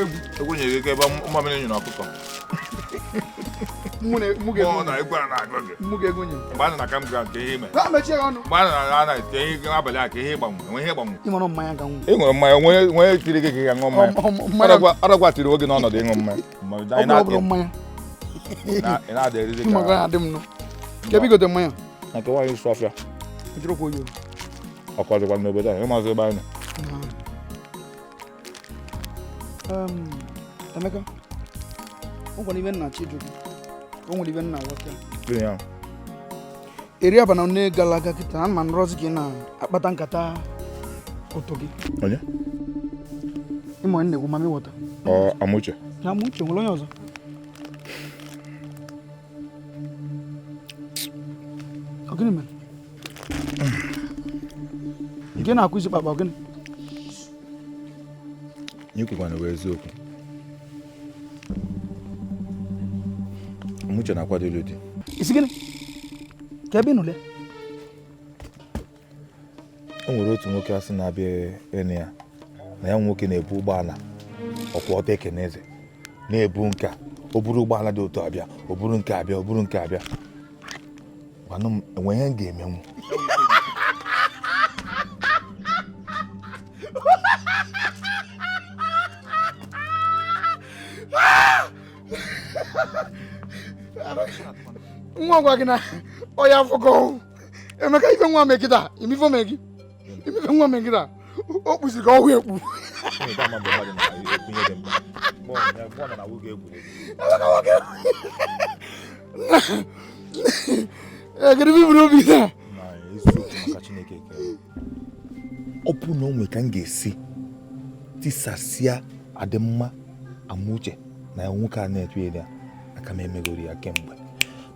Egwu. Egwu nyere gị ebe mmamịrị nyụrụ ọkụkọ. Mụ na mụ Mmụọ na ga-egwu. egwu a na-agụ gị. Mụ ga-egwu nye. Mgbe a nọ na campground ka ihe ime. Na mechie ọnụ. Mgbe a nọ na ana ka ihe abalị a ka ihe gbanwe, enwe ihe gbanwe. Ị mara mmanya ga nwụ. Ị ṅụrụ mmanya onwe onye tiri gị ka ị ga-aṅụ mmanya. Mmanya Ọrọgwa tiri oge n'ọnọdụ ịṅụ mmanya. ọ bụrụ ọ bụrụ mmanya. Ị na-ada eriri Mma ga adị m nụ. Ka ebe igote mmanya. Na nke nwaanyị sụ ọfịa. Ejirokwa oyi. Ọkọ dịkwa n'obodo a, ịmazị ebe anyị nọ. Emeka, o nwere ibe nna chi jụ gị. O nwere ibe nna ghọta. Gịnị ya? Eri abalị one gara aga kịta, ana m anụrọzi ka ị na-akpata nkata ụtụ gị. Onye? Ịma onye na-ekwu mami wọta. Ọ Amuche. Na Amuche nwere onye ọzọ. Ọ gịnị mere? Nke na-akụ isi kpakpa ọ gịnị? Ihe kwukwana bụ eziokwu. Amuche na-akwado ịlụ di. Isi gịnị? Ka ebe ị nụle? O nwere otu nwoke asị na-abịa ịnụ ya na ya nwoke na-ebu ụgbọala ọkwa ọtọ Ekeneze na-ebu nke a o buru ụgbọala dị otu abịa o buru nke abịa o buru nke abịa gwanụ m enwe ihe m ga-emenwu. Nwa gwa gị na ọ ya afọkọ. Emeka ife nwa mee kịta, imife mee gị. Imife nwa mee kịta. O kpụsiri ka ọhụ ekpu. Ee, kedu ife iburu obi taa? Na eziokwu maka Chineke kere. Ọ bụ na o nwe ka m ga-esi tisasịa adịmma Amuche na nwoke a na-etu ya aka m emegoro ya kemgbe,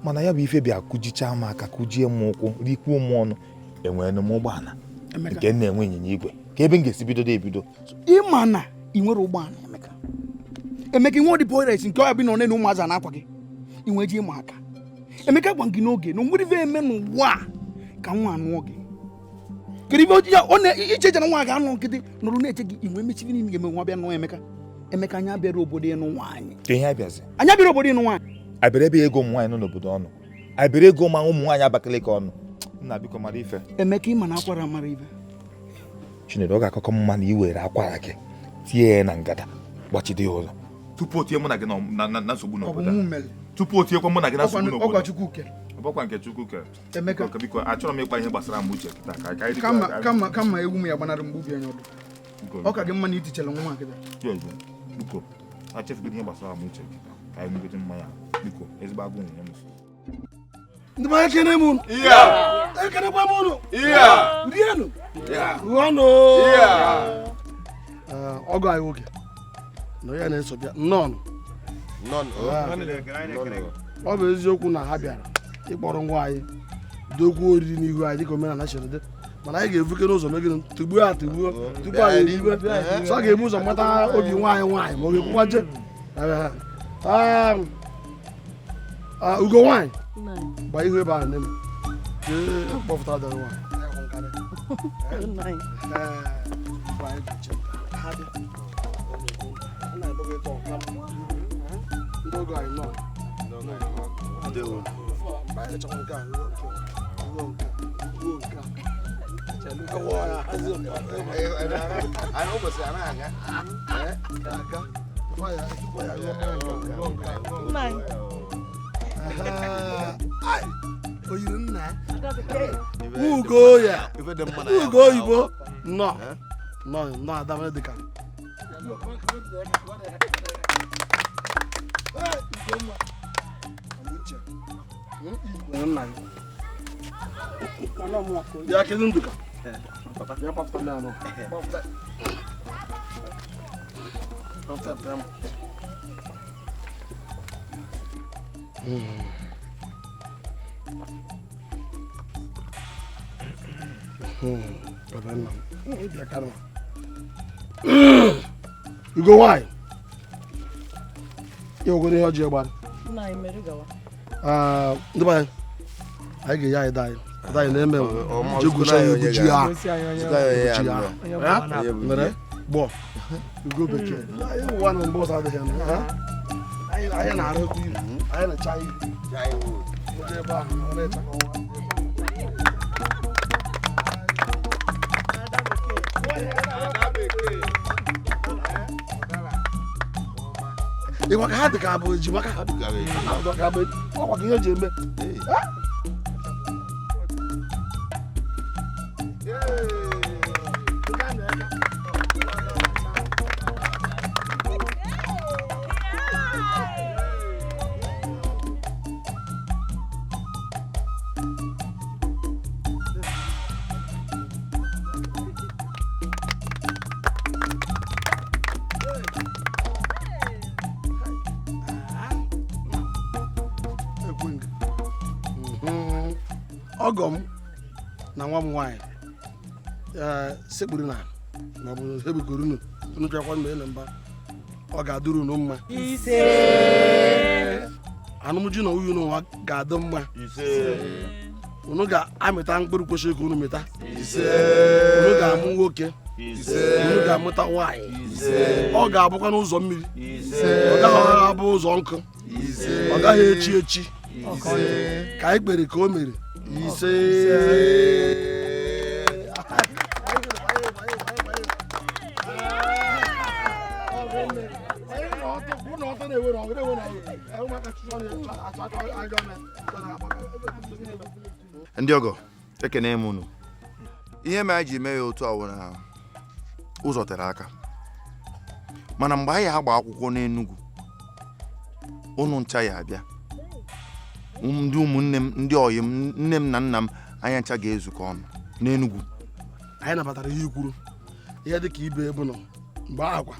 mana ya bụ ife bịa kụjichaa m aka kụjie m ụkwụ rikwuo m ọnụ enwere m ụgbọala Emeka. nke m na-enwe ịnyịnya igwe ka ebe m ga-esi bido ebido. Ịma na ị nwere ụgbọala Emeka. Emeka ị nwere boilers nke ọ ya bụ na ọ na ụmụazị a na-akwa gị. Ị nwee ji ịma aka. Emeka gwa gị n'oge na o nwere ife eme n'ụwa a ka nwa anụọ gị. Kedu ife ya ọ na iche na nwa ga-anọ nkịtị nọrọ na-eche gị i nwee mechi niile ga-eme nwa bịa nụọ Emeka. Emeka anyị abịara obodo ịnụ nwaanyị. Ka ihe abịazi Anyị abịara obodo ịnụ nwaanyị. abịara ebe ego ụmụ nwaanyị nọ n'obodo ọnụ, abịara ego ma ụmụ nwaanyị Abakaliki ọnụ. Nna biko mara ife. Emeka ịma na akwara amara ibe. Chinedu ọ ga-akọkọ mma na ị were akwara gị tie ya na ngada gbachide ya ụzọ tupu o tie mụ na gị na nsogbu Ọ bụ n'obodo mụ a. mere. Tupu o tiekwa mụ na gị na nsogbu Ọkwa n'obodo. Chukwu kere. Ọbọkwa nke Chukwu kere. Emeka. Biko achọrọ m ịkpa ihe gbasara Amuche kịta ka anyị Kama kama kama ewu m ya gbanarị mgbe ubi anya ọdụ. Ọ ka gị mma na itichere nwa kịta. Biko achefugodo ihe gbasara Amuche kịta ka anyị ṅụgodo mmanya biko ezigbo agụụ na-enye m nsogbu. Ndị be anyị ekene m unu. Ekenekwa m unu. Rienụ. Ṅụọnụ. Ee, ọgọ anyị nwoke na onye na-eso bịa nnọọ. Ọ bụ eziokwu na ha bịara ịkpọrọ ngwa anyị dokwuo oriri n'ihu anyị dịka omenala siri dị, mana anyị ga-evuke n'ụzọ megide tugbuo a tugbuo tupu anyị eribe. So a ga-ebu ụzọ mata obi nwaanyị nwaanyị ma ọ ga-ekwukwa je. Ugo nwaanyị gba ihu ebe ahụ nne m jee kpọpụtara dọrọ nwaanyị. Ndị ọgọ anyị nọ. Oyiri nna ya. Ugo ya. Ugo oyibo. Nnọọ. Nnọọ nnọọ adamere dịka. Nna gị. Bịa kedu Ndụka? Bịa kpọpụta m anụ. Kpọpụta. Kpọpụta m. Ugo nwaanyị ịhụgoro ihe ọjọọ gbara. Ndị be anyị anyị ga-enye anyị danyị danyị na-eme jegucha ya eguji ya mere. Gbọ ugo bekee ụwa na mgbe ọzọ adịghị anyị na-arụkwa ihu anyị na-acha ihu ebe ahụ ọ na-echa ka ọnwa. Ịgwa ka ha dị ka abụ ejima ka ha ọkwa ka ihe eji eme. Ọgọ m na nwa m nwaanyị sekpuru na ma ọ bụ sebukuru unu unu chọkwa mgbe na mba ọ ga-adịrị unu mma. Anụmji na nwunye unu ga-adị mma. Unu ga-amịta mkpụrụ kwesịrị ka unu mịta. Unu ga-amụ nwoke, unu ga-amụta nwaanyị. Ọ ga-abụkwa n'ụzọ mmiri, ọ gaghị abụ ụzọ nkụ, ọ gaghị echi echi. Ka anyị kpere ka o mere. Ise. Ndị ọgọ ekene m unu. Ihe mere anyị ji mee ya otu a wụ na ụzọ tere aka, mana mgbe anyị agba akwụkwọ n'Enugu unu ncha ya abịa, ndị ụmụnne m, ndị ọyị m, nne m na nna m, anyị ncha ga-ezukọ ọnụ n'Enugu. Anyị nabatara ihe ikwuru ihe dị ka ibe ebe nọ mgbe akwa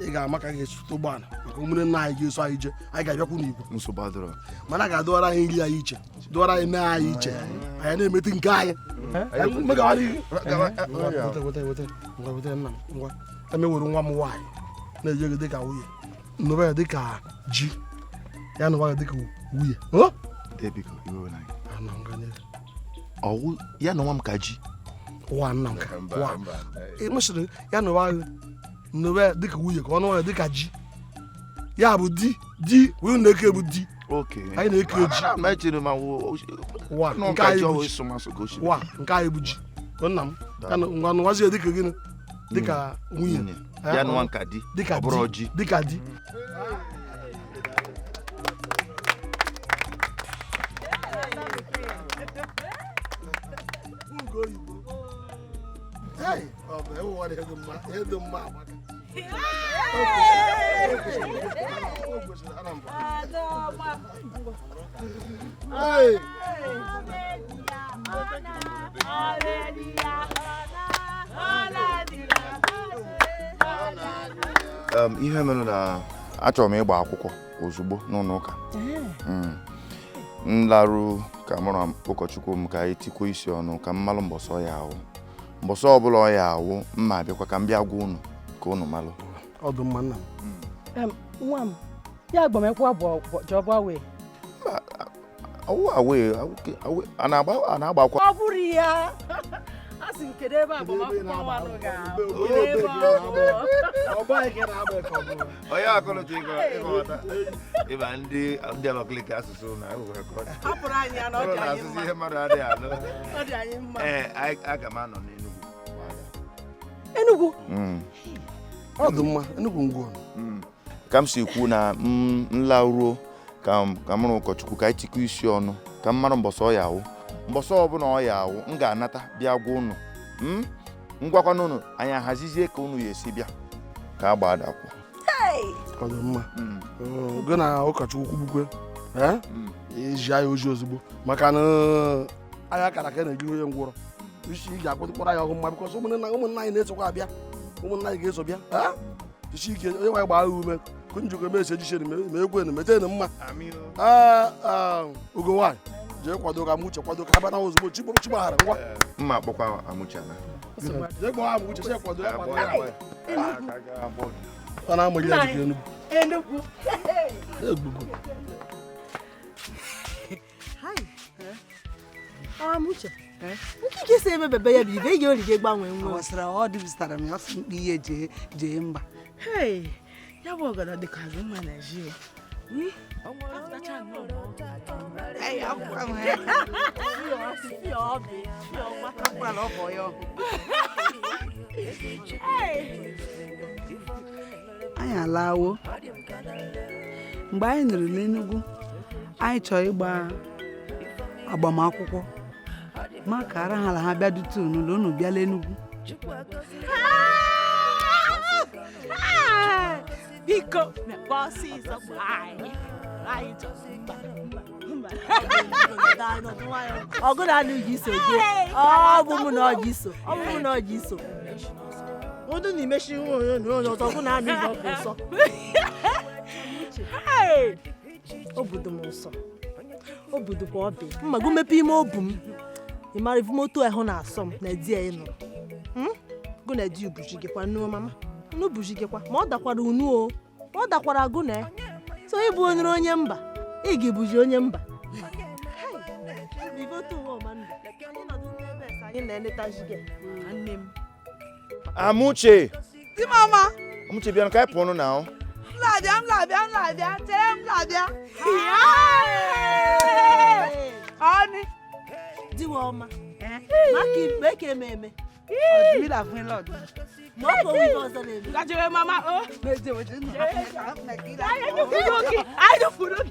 ị ga-ama ka ga-esute ụgbọala maka ụmụnne nna anyị ga-eso anyị jee, anyị ga-abịakwu n'igwe. Nsogbu adịrọ, mana a ga-adọwara anyị nri anyị iche, dọwara anyị mee anyị iche, anyị na-emetụ nke anyị. Emewere nwa m nwaanyị na-eje gị dịka nwunye, nụba ya dịka ji, ya nụba ya dịka nwunye. Ọwụ ya na nwa m ka ji ị ya nụba ya dịka nwunye ka ọ nụwa ya dịka ji. Ya bụ di di wee na-eke bụ di. Anyị na-eke ji. Nke anyị bụ ji. Nna m ngwa nụwazie dịka gịnị? Dịka nwunye. Ya nụwa nka di, ọ bụrụ ji. Dịka di. Hey! Ihe mere na achọrọ m ịgba akwụkwọ ozugbo n'ụlọ ụka. Nlarụ ka mụrụ ụkọchukwu m ka anyị tikwa isi ọnụ ka m malụ mbọsọ ya ahụ. Mbọsọ ọbụla ọ ya awụ mma abịakwa ka m bịa gwa unu ka unu malụ. Ọ dị mma nna m. Nwa m, ya agbamekwa bụ jọba wee. Awụ awe a na-agba akwụkwọ. Ọ bụrụ ya. A sị m kedu ebe agbamakwụkwọ nwanụ ga-abụ? Onye akọlọtọ ịghọta ịba ndị Abakaliki asụsụ na hapụrụ anyị ya na ọ dị anyị mma. Ihe mmadụ adịghị alụ. Ọ dị anyị mma. Ee, aga m anọ n'Enugu. Enugu? Ọ dị mma, Enugu ngwa. Ka m si kwu na m nlaruo ka m rụrụ ụkọchukwu ka anyị tikọ isi ọnụ ka m mara mbọsọ ọ ya awụ. Mbọsọ ọbụla ọ ya awụ m ga-anata bịa gwa unu. Ngwakwana unu anyị ahazizie ka unu ya esi bịa ka a gbaa akwụkwọ. Ọ dị mma. Gị na ụkọchukwu kwugbukwe iji anyị ozi ozugbo maka na anyị akara aka na-eji onye ngwụrọ isi ị ga-akwụtụkpọrọ anyị ọgụ mma bikọs ụmụnna anyị na-esokwa abịa, ụmụnna anyị ga-eso bịa. Isi ike onye nwaanyị gbaa ya ume ka njikọ eme esi ejichere ma ekwenu metenu mma. Ugo nwaanyị jee kwado ka Amuche kwado ka ha bata ozugbo chigbaghara ngwa. Mma akpọkwa Amuche na. Jee kpọọ Amuche sị kwado ya kwado ya. Ọ na-amụghị ya dịka Enugu. Enugu. Egbugbu. Amuche. Nke ka esi eme bebe ya bụ ibe ị ga-orige gbanwee nwa. Ọ sịrị ọ dị zụtara m ya, ọ sị mkpa ihe jee jee mba. Hey, ya bụ ọgọdọ dị ka azụ mma Naijiria. Ei, akwụkwọ m ya. Akwụkwọ na ọ bụ ya ọhụụ. Anyị alawo. Mgbe anyị nụrụ n'Enugu, anyị chọrọ ịgba agbamakwụkwọ ma ka ara ha la ha bịa dute unu la unu bịala Enugu. Biko, mekwa ọsịsọ gbaa anyị. Anyị chọrọ mba, mba, mba. Ọgụ na anụ ji so gị. Ọ bụ mụ na ọ ji so. Ọ bụ mụ na ọ ji so. Ụdụ na imechi nwa onye na onye ọzọ ọgụ na anụ ji ọkụ nsọ. Obodo m nsọ. Obodo kwa ọbị. Mma gụ mepe ime obu m. Ị mara ifu moto ahụ na-asọ m na di ya ị nụrụ. Gụ na di ubuchi gị kwa nnuo mama. Unu buchi gị kwa ma ọ dakwara unu o. Ma ọ dakwara gụ na ya. So ị bụ onye onye mba. Ị ga-ebuji onye mba. Amuche! Di mama! Amuche, bịa ka anyị pụọ nụ na ahụ. M na-abịa, m na-abịa, m na-abịa. Chere m na-abịa. Ọnị. Diwa ọma. Maka ikpe ka eme eme. Ọdụ mi fún lọ́dún. Ma ọ bụ onwe ife ọzọ na-eme. Gajewe mama o. Meje weje nọ. Anyị furu gị.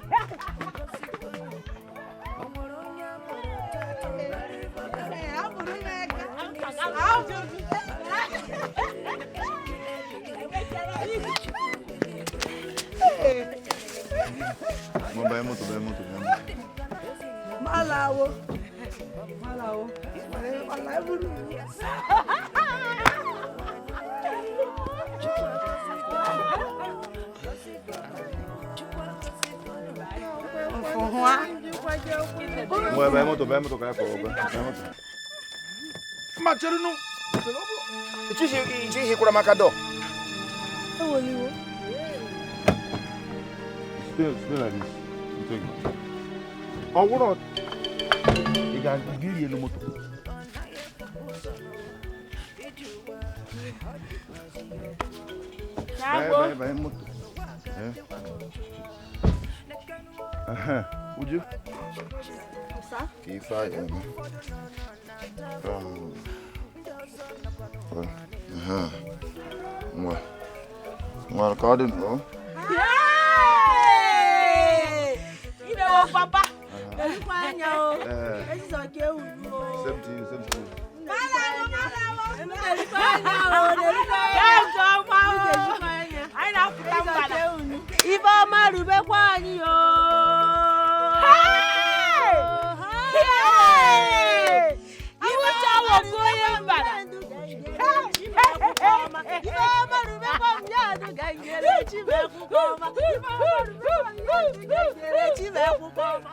Mo banye moto, banye moto, banye moto. Malawo. Malawo. Malawo. Mo banye moto, banye moto ka anyị pụọ, banye moto. Ma chere nụ. Ichi hikwara m aka dọ. Eweliwo. Stay, stay like this. You take it. Ọ wụrụ ị ga-iri elu moto. Banye, banye, banye moto. Eh. Aha, Uju. Ka ife anyị eme. Aha. Ngwa. Ngwa ka ọ dị nụ. Imewo papa. Erikwa anya o. Ezizọ ka ewuru o. Same to you, same to you. Malawo, malawo. Erikwa anya o, erikwa anya. Ka ọma o. Anyị na-apụta mgbada. Ife ọma rubekwa anyị o. Iwucha nwoke onye mgbada. Ife ọma rubekwa m ya adụ ga nyere chi m akwụkwọ ọma. Ife ọma rubekwa m ya adụ ga nyere chi m akwụkwọ ọma.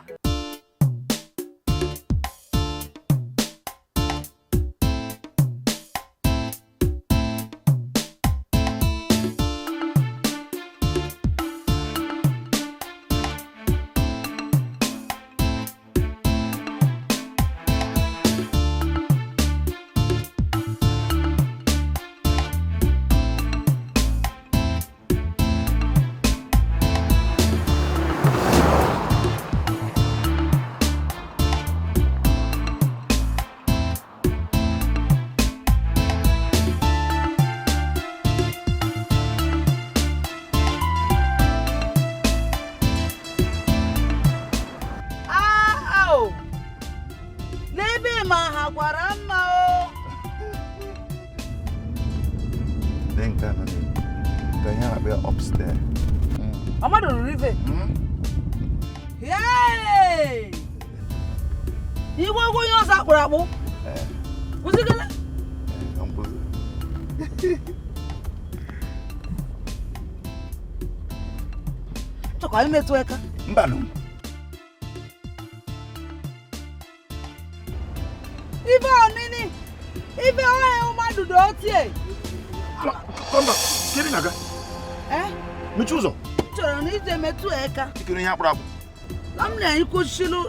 N'ebe ma ha gwara mma o. Dị nke a nọ n'elu. Nke ihe a na-akpọ ya upstairs. Ọmadụ ruru ife. Yay! Igwe ogwu onye ọzọ akpụrụ akpụ. Kwụsịgịla. Ka m kwụsị. Chọkwa imetụ aka. Mba nụ. Ife ọnịnị. Ife ọhịa mmadụ dị otie. Kọmba, kedu na-aga? Eh? Mechie ụzọ. Chọrọ na ije metụ aka. Ikiri ihe akpụrụ akpụ. Na m na-ekwuchilu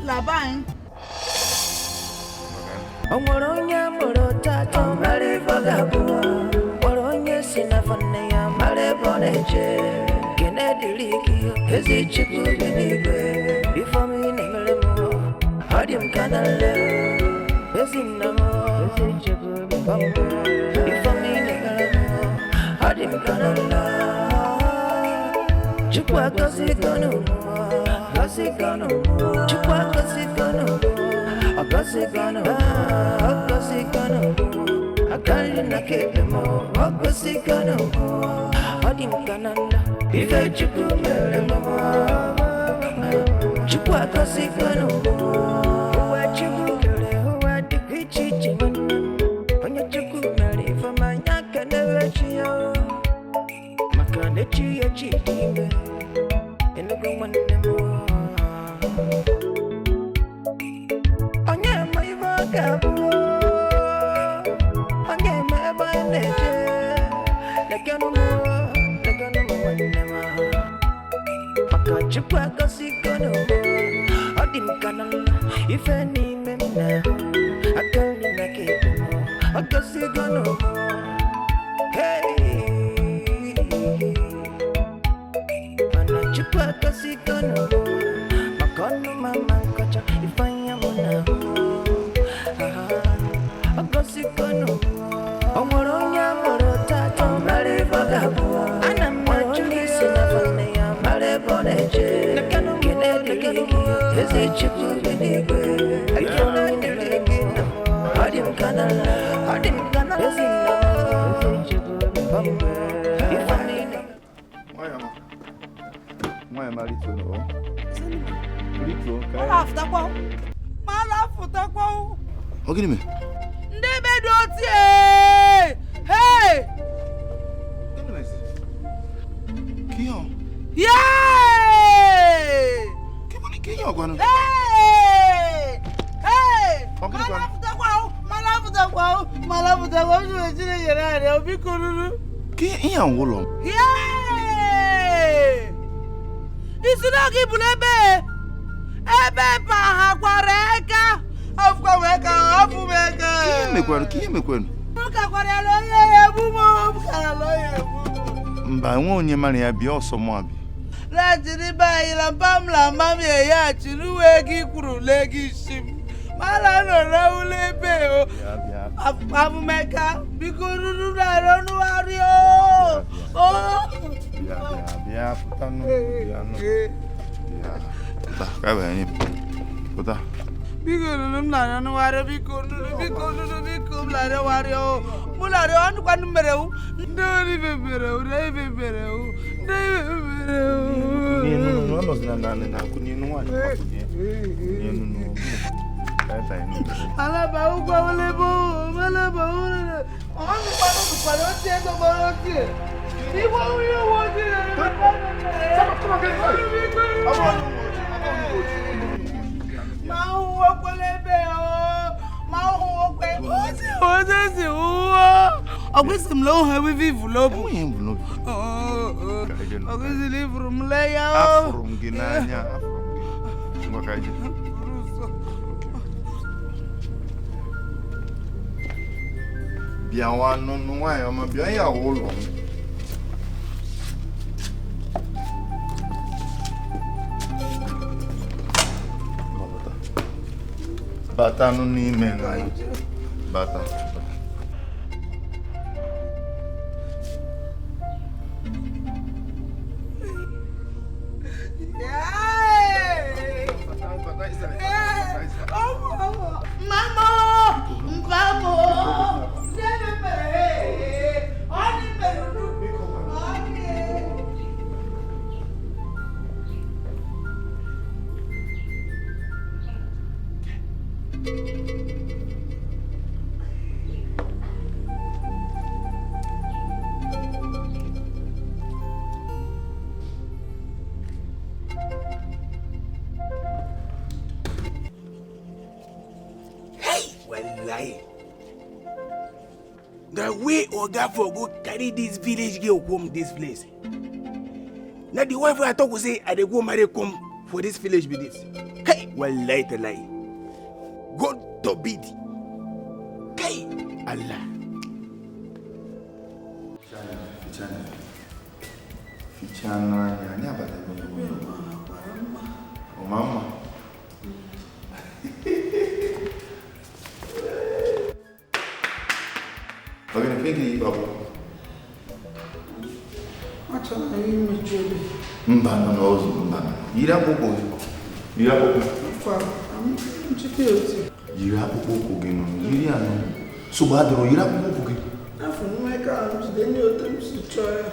laba anyị. O nwere onye mụrụ tata mara ebe ọ ga-abụ. Nwere onye si n'afọ nne ya mara ebe ọ na-eje. Kene dịrị gị ezi Chukwu bi n'igwe. Ifeọma ị na-emere m ọ dị m ka na nle. Ezi nna m ezi Chukwu bi n'igwe. Ifeọma ị na-emere m ọ dị m ka na nle. Chukwu agọzigo m, gọzigo m. Chukwu agọzigo m, agọzigo m, agọzigo m. Aka nri na aka ekpe m, agọzigo m. Ọ dị m ka na nla, ife Chukwu mere m. Chukwu agọzigo m. Ụwa Chukwu kere ụwa dịkwa iche iche nwanne m. Onye Chukwu mere ife ọma ya kelere chi ya. Maka na echi ya chi dị ime. Enugu nwanne m. Onye ma ife ọ ga-abụ. Onye ma ebe anyị na-eje. Lekenu m, lekenu m nwanne m. Maka Chukwu agọzigo m. Ọ dị m ka na nla, ife n'ime m na-ahụ. Aka nri na aka ekpe m, ọ gọzigo m. Hey! Mana Chukwu agọzigo m. Maka ọnụ mama nkọcha, ife anya m na-ahụ. Ọ gọzigo m. O nwere onye a mụrụ tata mara ebe ọ ga-abụ. Ana m achọ onye si n'afọ nne ya mara ebe ọ na-eje. Kene dịrị gị ezi Chukwu bi n'igwe. Ife ọma ị na-emere m, ọ dị m ka na nla. Ọ dị m ka na nla. Ezi nna m, ezi Chukwu bi n'igwe. Ife ọma ị na- Nwaanyị ma rituo n'ụwa. Rituo ka Mara afụtakwa o. Mara afụtakwa o. Ọ gịnị mere? Ndị be dị otu ee! Hey! Gịnị mere? Ka ihe ọ? Yee! Ka ihe ọ gwanụ? Hey! Hey! Ọ gịnị Mara gwanụ? afụtakwa o. Mara afụtakwa o. Mara afụtakwa o. Chineke na-arịọ, biko ruru. Ka ihe a wụ ụlọ m. Yee! Isi na gị bụ n'ebe ebe pa ha kwara eka. Afụkwa m eka, afụ m eka. Ka ihe mekwanụ? Ka ihe mekwanụ? M kakwara ya na onye ya egbu m, m kara na onye egbu m. Mba, nwe onye mara ya bịa ọsọ mụ abịa. Lachiri be anyị la mpa m la mma m ya chiri uwe gị kwuru lee gị isi m. Mara nọ n'ụlọ ebe o. Abụmeka, biko ruru narị ọnụgharị o. O. Bịa, bịa, bịa, pụta nụ, bịa nụ. Bịa, pụta, ka anyị banye. Pụta. Biko ruru m narị ọnụgharị, biko ruru, biko ruru, biko m narị ọnụgharị o. Mụ narị ọnụkwanụ mere o. Ndị ori mebere o, ndị mebere o, ndị mebere o. N'elu nụ, ọ nọzi na naanị na akwụ n'elu nwaanyị akwụnye. N'elu nụ, ka anyị banye nụ. Alaba ụgwọ olebo, alaba ụlọ. Ọnụkwanụ bụkwara ochie tọgbọrọ ochie. Igwe onye uwe ojii Ma hụ okwele ebe o, ma hụ okwe. Oche si wụọ. Ọkwụsị m la ohu ewivi ivulu obu. Enweghị m bụ n'obi. Ọkwụsịrị ifuru m lee ya o. Afụrụ m gị n'anya, afụrụ m gị. Ngwa ka anyị jee. Bịawa nụnụ nwaanyị ọma, bịa ya wụ ụlọ m. Bata nụ n'ime nụ. Bata. Mama! Mama! Wallahi. The way Oga for go carry this village girl come this place. Now the wife wey I talk go say I dey go marry come for this village be this. Hey, wallahi talai. God forbid. Kai Allah. Fichaa n'anya, anyị abatago n'ime. Ọ ma mma? Ọ gịnị ka ị ga-eyi ọkpụ? Achọrọ m imechi obi. Mba nọ n'ụzọ, mba nọ. Yiri akpụkpọ gị. Yiri akpụkpọ. Kwa, nchịkọ otu. Yiri akpụkpọ ụkwụ gị nọ. Yiri ya nọ. Nsogbu adịrọ, yiri akpụkpọ ụkwụ gị. Afọ mmekọ ahụ jide nye otu m si chọọ ya.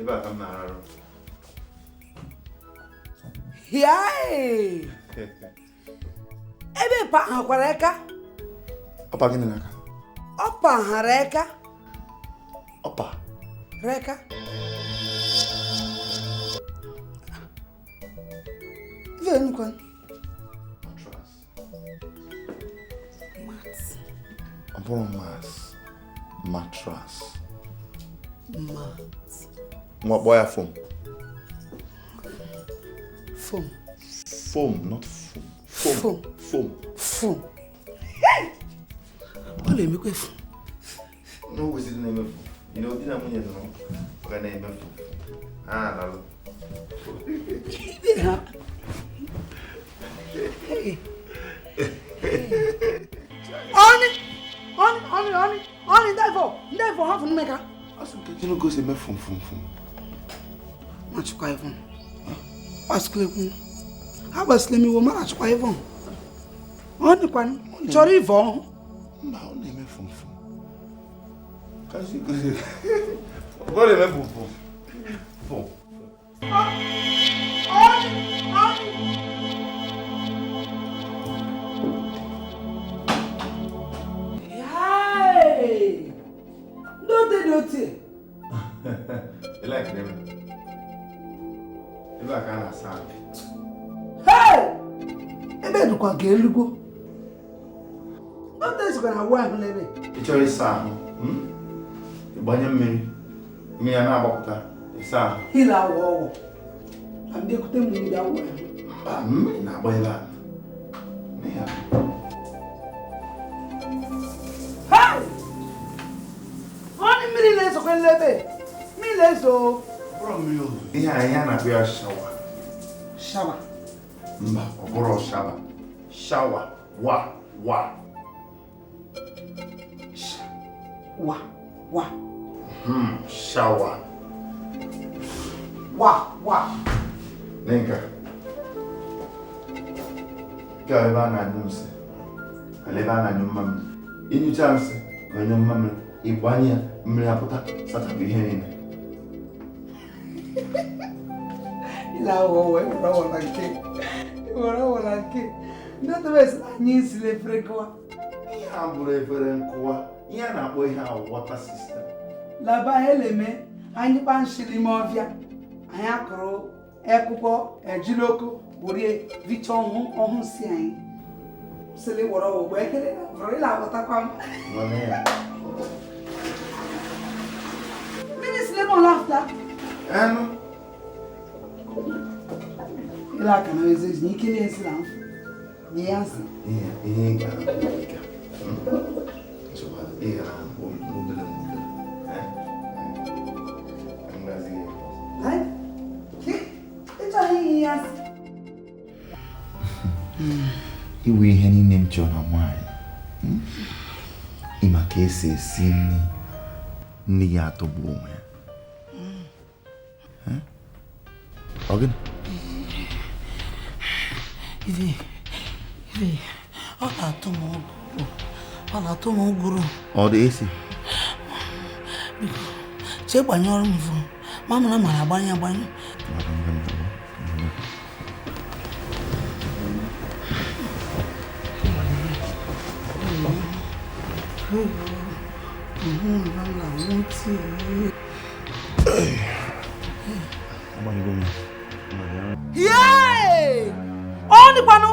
Ebe a ka m na-ararụ. Hiae! Ebe pa hakwara eka? Ọpa gịnị n'aka? Ọpa hara eka. Ọpa? Reka. Ife nnukwu. Matras. Mat. Ọ bụrụ mas. Matras. Mat. Nwa kpọọ ya foam. Foam. Foam, not foam. Foam. Foam. Foam. Foam. Hey! Ọ na-emekwa efu. N'ogwesịrị na-emefu. You know, di na nwunye nọ ọ ga na-emefu. Ha na-alalụ. Ibe ha. Hey. Ọnị! Ọnị! Ọnị! Ọnị! Ọnị! Ndefọ! Ndefọ hafụ mmeka. Asị m ka ejinu gosi eme fum fum fum. Machukwa Ivon. Kpasịkwa ekwu. Agbasịla m iwe ma achụkwa Ivon. Ọ dịkwanụ chọrọ ive ọhụ. Mba, ọ na-eme fum fum. Kasi gosi. Ọ na-eme fum fum. Fum. Hey! Ndị dị otu. You like them? Ebe a ka a na-asa ahụ. Hey! Ebe dịkwa nke eluigwe. Ndị sikwa na awụ ahụ n'ebe. Ị chọrọ ịsa ahụ, ịgbanye mmiri, mmiri a na-agbapụta, ịsa ahụ. Ile awụ ọgwụ. Na ndị ekute mmiri awụ ahụ. Mba, mmiri na-agba ebe a. Mee ya. Hey! Ọ dị mmiri na-ezokwa n'ebe. Mmiri na-ezo. Ọ bụrụ mmiri ozuzo. Ihe a ihe a na-akpọ ya shawa. Shawa. Mba, ọ bụrụ shawa. Shawa, wa, wa. Wa, wa. Shawa. Wa, wa. Nenka. Nke a ebe a na-anyụ nsị. Ala ebe a na-anyụ mmamịrị. Ịnyụcha nsị ka onye mmamịrị, ịgbanye ya, mmiri apụta, sachapụ ihe niile. Ile awụ ọwụ, ewere ọwụ na nke. Ewere ọwụ na nke. Ndị otu esi na anyị isi efere nkụwa. Ihe a bụrụ efere nkụwa, ihe a na-akpọ ihe a water system. Laba eleme, anyị kpa nshiri ime ọfịa. Anyị akụrụ akwụkwọ ejiloko were vicha ọhụ ọhụ si anyị. Sịlị wọrọ ọwụ gbe ekele na bụrụ ịla aghọtakwa m. Nwanne ya. Ọ na-afụta. Enu. Ile aka na ezi ezi ike na-esi na mfu. Nye ya nsị. Ihe ị ga-ahụ. Ị ga-ahụ obere obere. Ị chọrọ inye ya nsị. Iwe ihe niile m chọrọ na nwaanyị. Ịma ka esi esi nri. Nri ya atọgbu onwe ya. Ọ gịnị? Ive, ive, ọ na-atụ m ụgụrụ. Ọ na-atụ m ụgụrụ. Ọ dị esi? Biko, chee gbanyụọrọ m fon. Ma mụ na mara agbanye agbanye. Yee! Ọ nịkwanụ!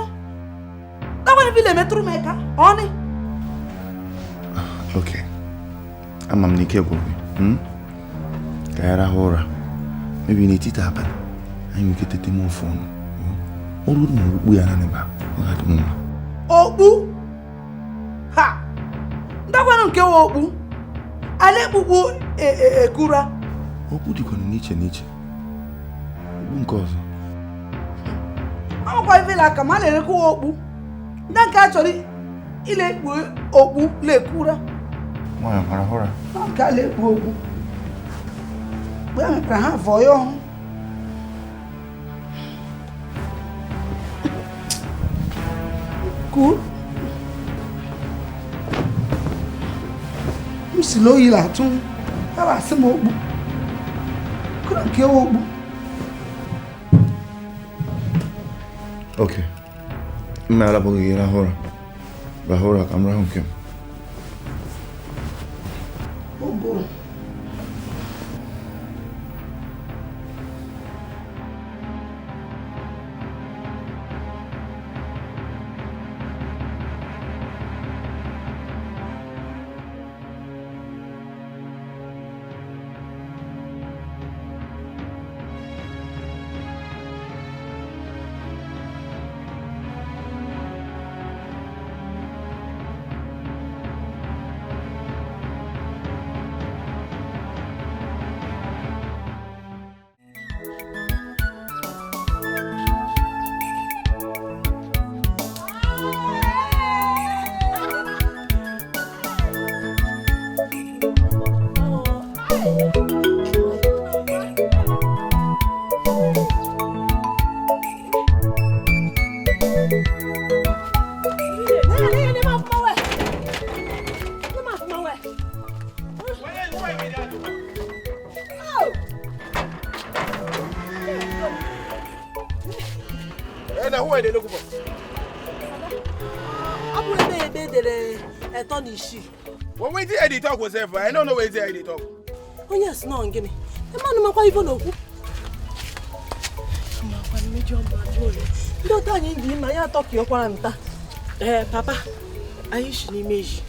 Dakwanụ vile metụrụ m aka. Ọ nị. Okay. Ama m na ike gwụrụ gị. Ka anyị rahụ ụra. Maybe n'etiti abalị, anyị nwere ike tete m ofe ọnụ. Ọ ruru na okpukpu ya naanị ba, ọ ga-adị m mma. Okpu? Ha! Ndakwanụ nke nwe okpu. Ala ekpukpu ekura. Okpu dịkwanụ n'iche n'iche. Okpu nke ọzọ. Amakwa ivela aka ma a na-erekwa okpu. Ndị nke a chọrọ ile ekpu okpu lekura. Nwaanyị mara ụra. Nke a na-ekpu okpu. Mgbe e mepere ha vọọ ya ọhụụ. Ku. M si na oyi na-atụ m. Ha na-asị m okpu. Kụrụ nke okpu. Okay. Mma arapụghị gị rahụ ụra. Rahụ ụra ka m rahụ nke m. Ụgụrụ. Well, wait till I talk myself. I don't know where I talk. Oh yes, no, give me. The man who even know. Papa, anyị si n'ime ji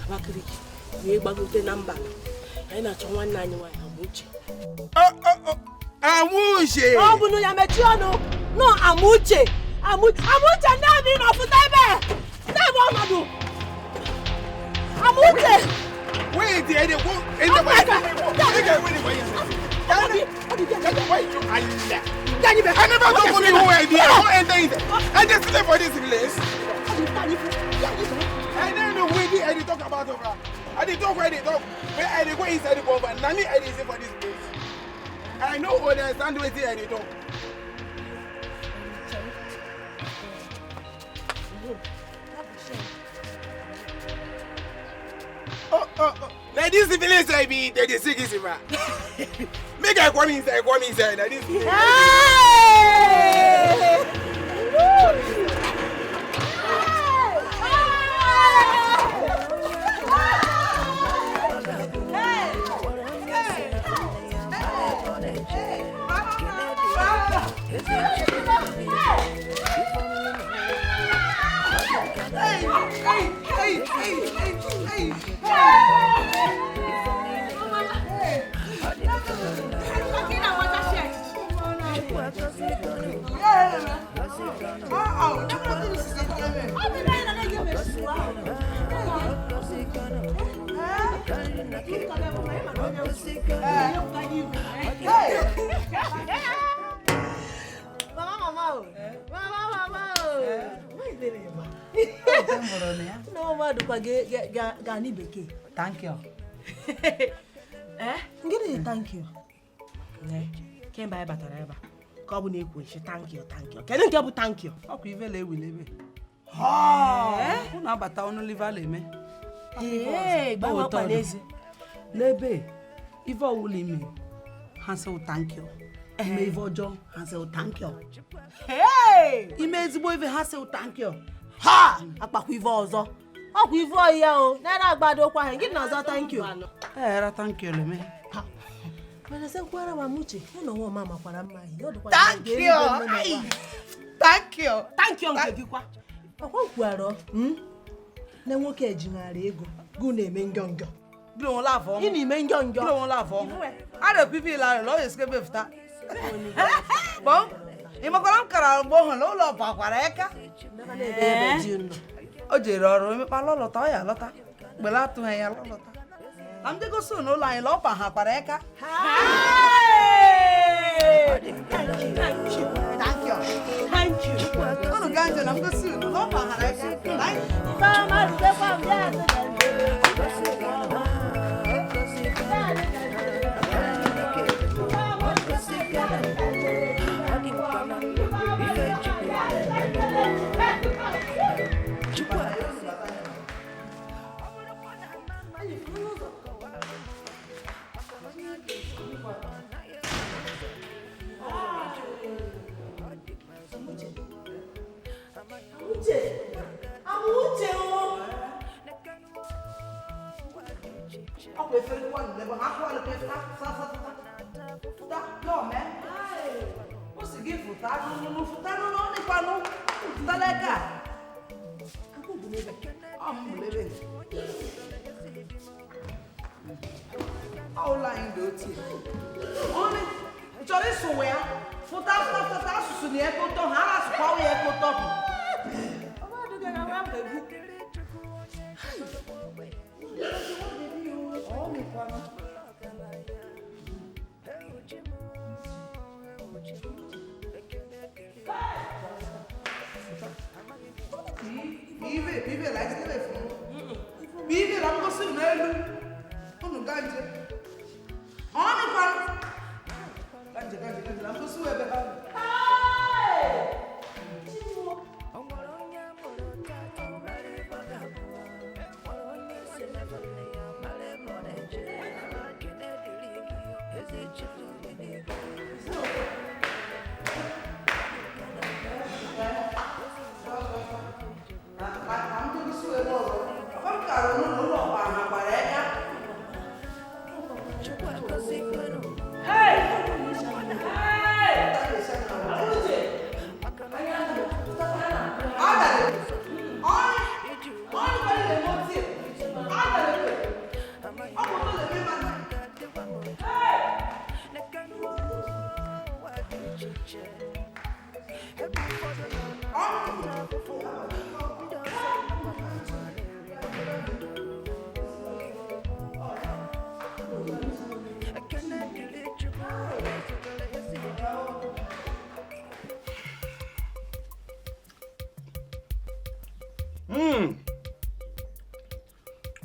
Abakaliki wee gbagote na mba. Anyị na-achọ nwanne anyị nwaanyị Amuche. Amuche! Ọ bụ na ya mechie ọnụ. No, Amuche. Amuche ndị abịa nọpụta ebe. Ndị ebe ọnọdụ. Amuche! Wait, I dey go. I never talk to me who I be. I don't enter it. I just stay for this place. I don't know where I dey talk about over. I dey talk where they talk. Where I dey go inside the compound. Na me I dey stay for this place. I no understand wetin I dey talk. Oh, oh, oh. Now this village I be, they dey sick is Make I come inside, Now this village. Hey! Hey! Hey! Hey! Hey! Hey! Mama, mama, mama, mama. No, mama, ga ni bekee. Thank you. Eh? Gịnị thank you? Ne, kemgbe anyị batara ebe a ka ọ bụ na-ekwu nshi thank you, thank you. Kedu nke bụ thank you? Ọkwa ive ewilebe. Ha! Unu abata ọnụ liva eme. Ee, gbanwe ọkpa n'ezi. Lebe, ife ọwụla ime, ha sị thank you. Ime ife ọjọọ, ha sị thank you. Hey! Ime ezigbo ife, ha sị thank you. Ha! Akpakwa ife ọzọ. Ọkwa ife ọyị o, naira agbado kwa ha, gịnị na-ọzọ thank you? Era thank you leme. Mana sị nkwara wa muche, mụ na onwe m amakwara mma ihe. Ọ dịkwa Thank you. Thank you. Thank you nke gị kwa. Ọkwa nkwuara na nwoke ejinara ego, gụ na-eme ngọngọ. Ị na-eme ngọngọ. Gịnị onwe afọ ọmụ? A na-ekwu ife ịlarị, ọ ga-esikebe fụta. Bọm, ị makwara m kara mgbe ọhụrụ ụlọ bakwara eka. O jere ọrụ emekpala ọlọta, ọ ya alọta. Mgbele atụghị ya lọlọta. Na ndị gosi n'ụlọ anyị lọpa ha kwara eka. Thank you. Thank you. Unu gaa nje na m gosi unu lọpa ha eka. Thank you.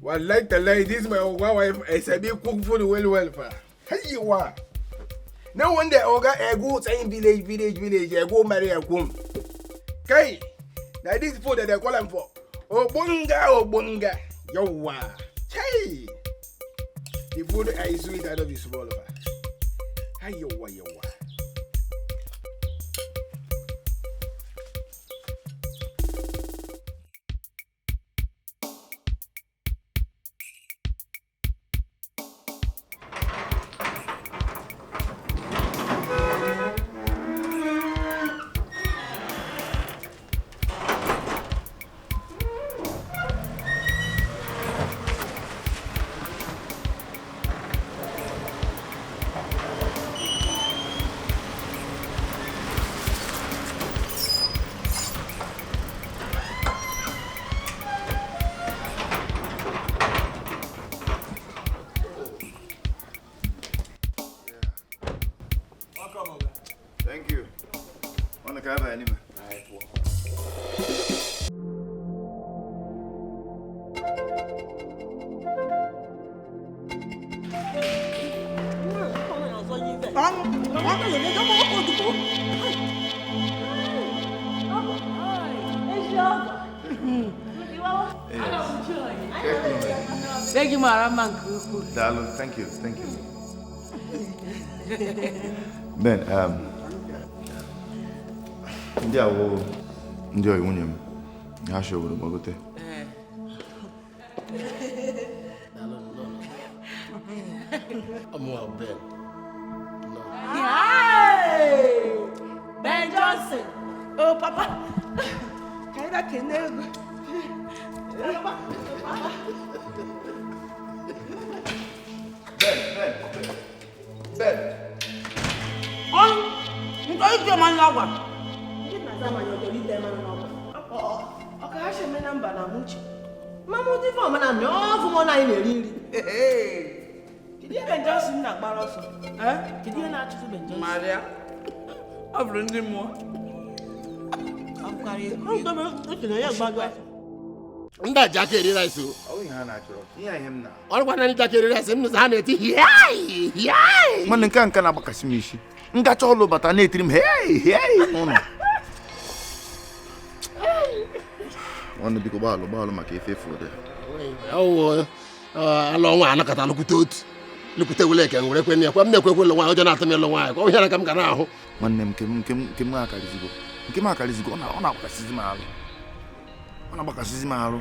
Well, like the ladies, my wife, I said, cook food well, well. Hey, you are. No wonder Oga, I go saying village, village, village, I go marry a woman. Okay, now this food that they call them for. Obunga, Obunga, Yowa. Hey, the food I sweet out of this small. Hey, yowa, yowa. Thank you. Ọ ka abanye n'ime. Be gị mara mma nke ukwuu. Daalụ, thank you, thank you. Ben, ndị a wụ ndị ọyị nwunye m ha si obodo gbagote. Ọmụwa Ben. Ben Johnson. Oh, papa. Ka anyị bịa kene ego. Ben, Ben, Ben. Ọnụ, nke ike mmanya ọgwa. Ọ ka ha si eme na mba na Amuche. Mama ụdị ife ọma na mmị, ọ bụ mụ na anyị na-eri nri. Kedu ihe Ben Johnson na-agbara ọsọ? Kedu ihe na-achụtụ Ben Johnson? Maria, ọ bụrụ ndị mmụọ. Ọ bụkwara egwuregwu. Ndị a ji aka eri rice o. Ọ bụ ihe ha na-achọrọ. Ihe a ihe m na. Ọrụkwa na ndị ji aka eri rice m nụsị ha na-eti hiai hiai. Nwanne nke a nke na-agbakasị m isi. Ngacha ọlụ bata na-etiri m hei hei n'ụlọ. Nwanne biko gbaalụ gbaalụ maka efe efu ụdị. Ọwụ alụ ọnwa anakọta lụkwute otu lụkwute wele eke nwere kwe ya kwa m na-ekwekwe lụ nwaanyị ụjọ na-atụ m ịlụ nwaanyị kwa ihe ka m ga na-ahụ. Nwanne m nke m nke m nke m akarịzigo nke m akarịzigo ọ na-agbakasịzi m arụ. Ọ na-agbakasịzi m arụ.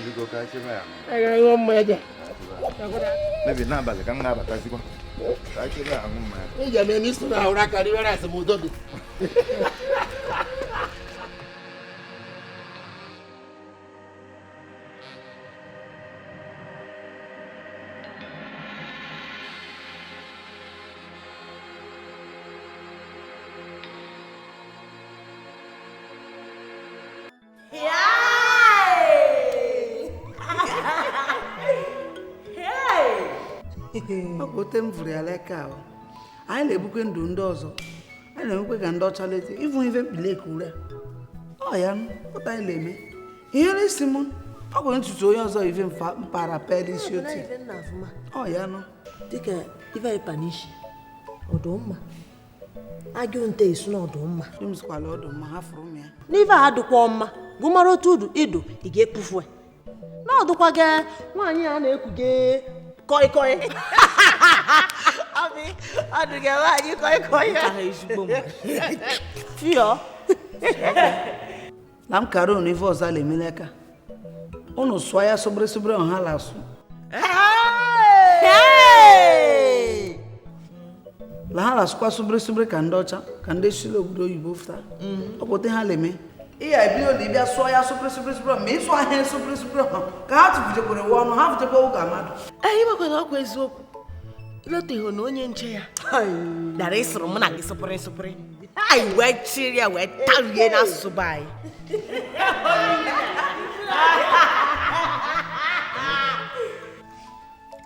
Biko ka chebe ya. Mebi n'abalị ka m ga-abatazikwa. Ka chebe ya aṅụ mmanya. Ị ga-eme n'isi na ahụrụ aka riwe rice ma udo dị. Ọ bụ ote m vụrụ ya leka ahụ. Anyị na-ebukwe ndụ ndị ọzọ. Anyị na-emekwe ka ndị ọcha lete ịvụ ife mkpileke ure. Ọ ya ụta anyị na-eme. Ihe n'isi m, ọ bụ ntutu onye ọzọ ife mpara peli isi otu. Ọ ya nụ. Dịka ife anyị panishi, ọdụ mma. Agụ nte isu na ọdụ mma. Di m sịkwala ọdụ mma, ha fụrụ m ya. N'ife a adịkwa mma, gụ mara otu udu idu ị ga-epufu. Na ọdụkwa gị nwaanyị a na-ekuge koi koi. Abi, ọdụ gị nwaanyị koi koi. Fio. Na m kara unu ife ọzọ ala emela aka. Unu sụọ ya sobere sobere ọha la asụ. La ha la-asụkwa sobere sobere ka ndị ọcha ka ndị si obodo oyibo fụta. Ọ bụ ote ha na-eme. Ị ya ebido na ịbịa sụọ ya sobere sobere sobere ma ịsụ ahịa sobere sobere ha ka ha tụfujekwere ụwa ọnụ ha fụjekwa ụka mmadụ. Anyị nwekwara ọkwa eziokwu. Iloteghị na onye nche ya dara ịsụrụ mụ na gị sụpịrị sụpịrị. Anyị wee chịrị ya wee tarie n'asụsụ be anyị.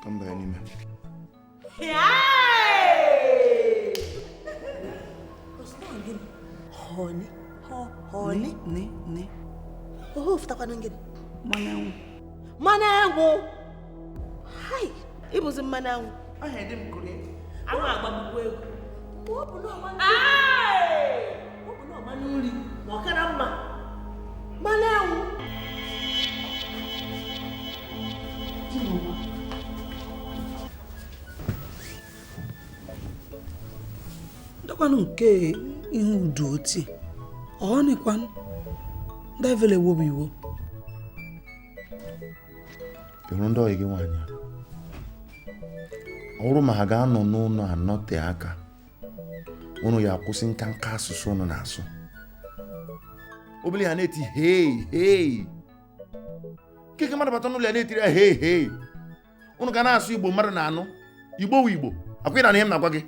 Ka m banye n'ime. Honey, honey. Ne, ne. Oho, fụtakwanụ gịnị? Mmanụ anwụ. Mmanụ anwụ. Hai, ịbụzi mmanụ anwụ. Ọhịa dị m kụrụ ya. Anwụ agbagbukwa egwu. Mgbe ọ bụ na ọmanụ nri, ma ọ kara mma. Mmanụ anwụ. Ndọkwanụ nke ihe udu oti. Ọ nịkwanụ. Ndị evele wo bụ iwo. Ị hụrụ ndị ọyị gị nwaanyị a? Ọ bụrụ ma ha ga-anọ n'ụlọ anọte aka, ụnụ ya akwụsị nka nka asụsụ ụnụ na-asụ. Obele ha na-eti hei hei. Keke mmadụ bata n'ụlọ ya na-etiri ya hei hei. Ụnụ ga na-asụ Igbo mmadụ na-anụ. Igbo wụ Igbo. Akwa ị na ihe m na-agwa gị.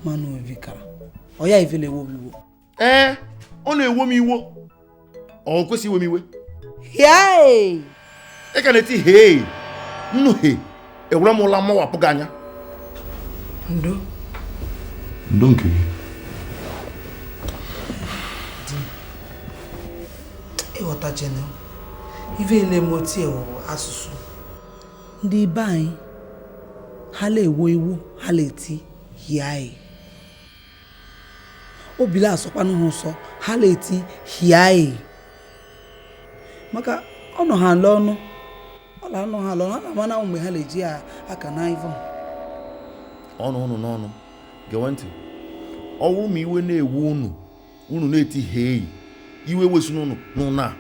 Mmanụ obi kara. Ọ ya evele wo bụ iwo. Ee, ọ na-ewo m iwo. Ọ kwesị iwe m iwe. Hei! Ị ka na-eti hei. Nnu he. Ewere m ụla mawapụ gị anya. Ndo. Ndo nke gị. Di m, ịghọtachena ife ele m otie wụ asụsụ ndị be anyị ha na-ewo iwu ha na-eti hiae obila asọkwanụ ha ụsọ ha na-eti hiae maka ọ nọ ha ala ọnụ ọ na-anọ ha ala ọnụ ha na-ama na mgbe ha na-eji ya aka na ivọ Ọnụ unu n'ọnụ. Gewe ntị. Ọ bụrụ ma iwe na-ewu unu, unu na-eti hei. Iwe wesịrị unu n'ụnụ a.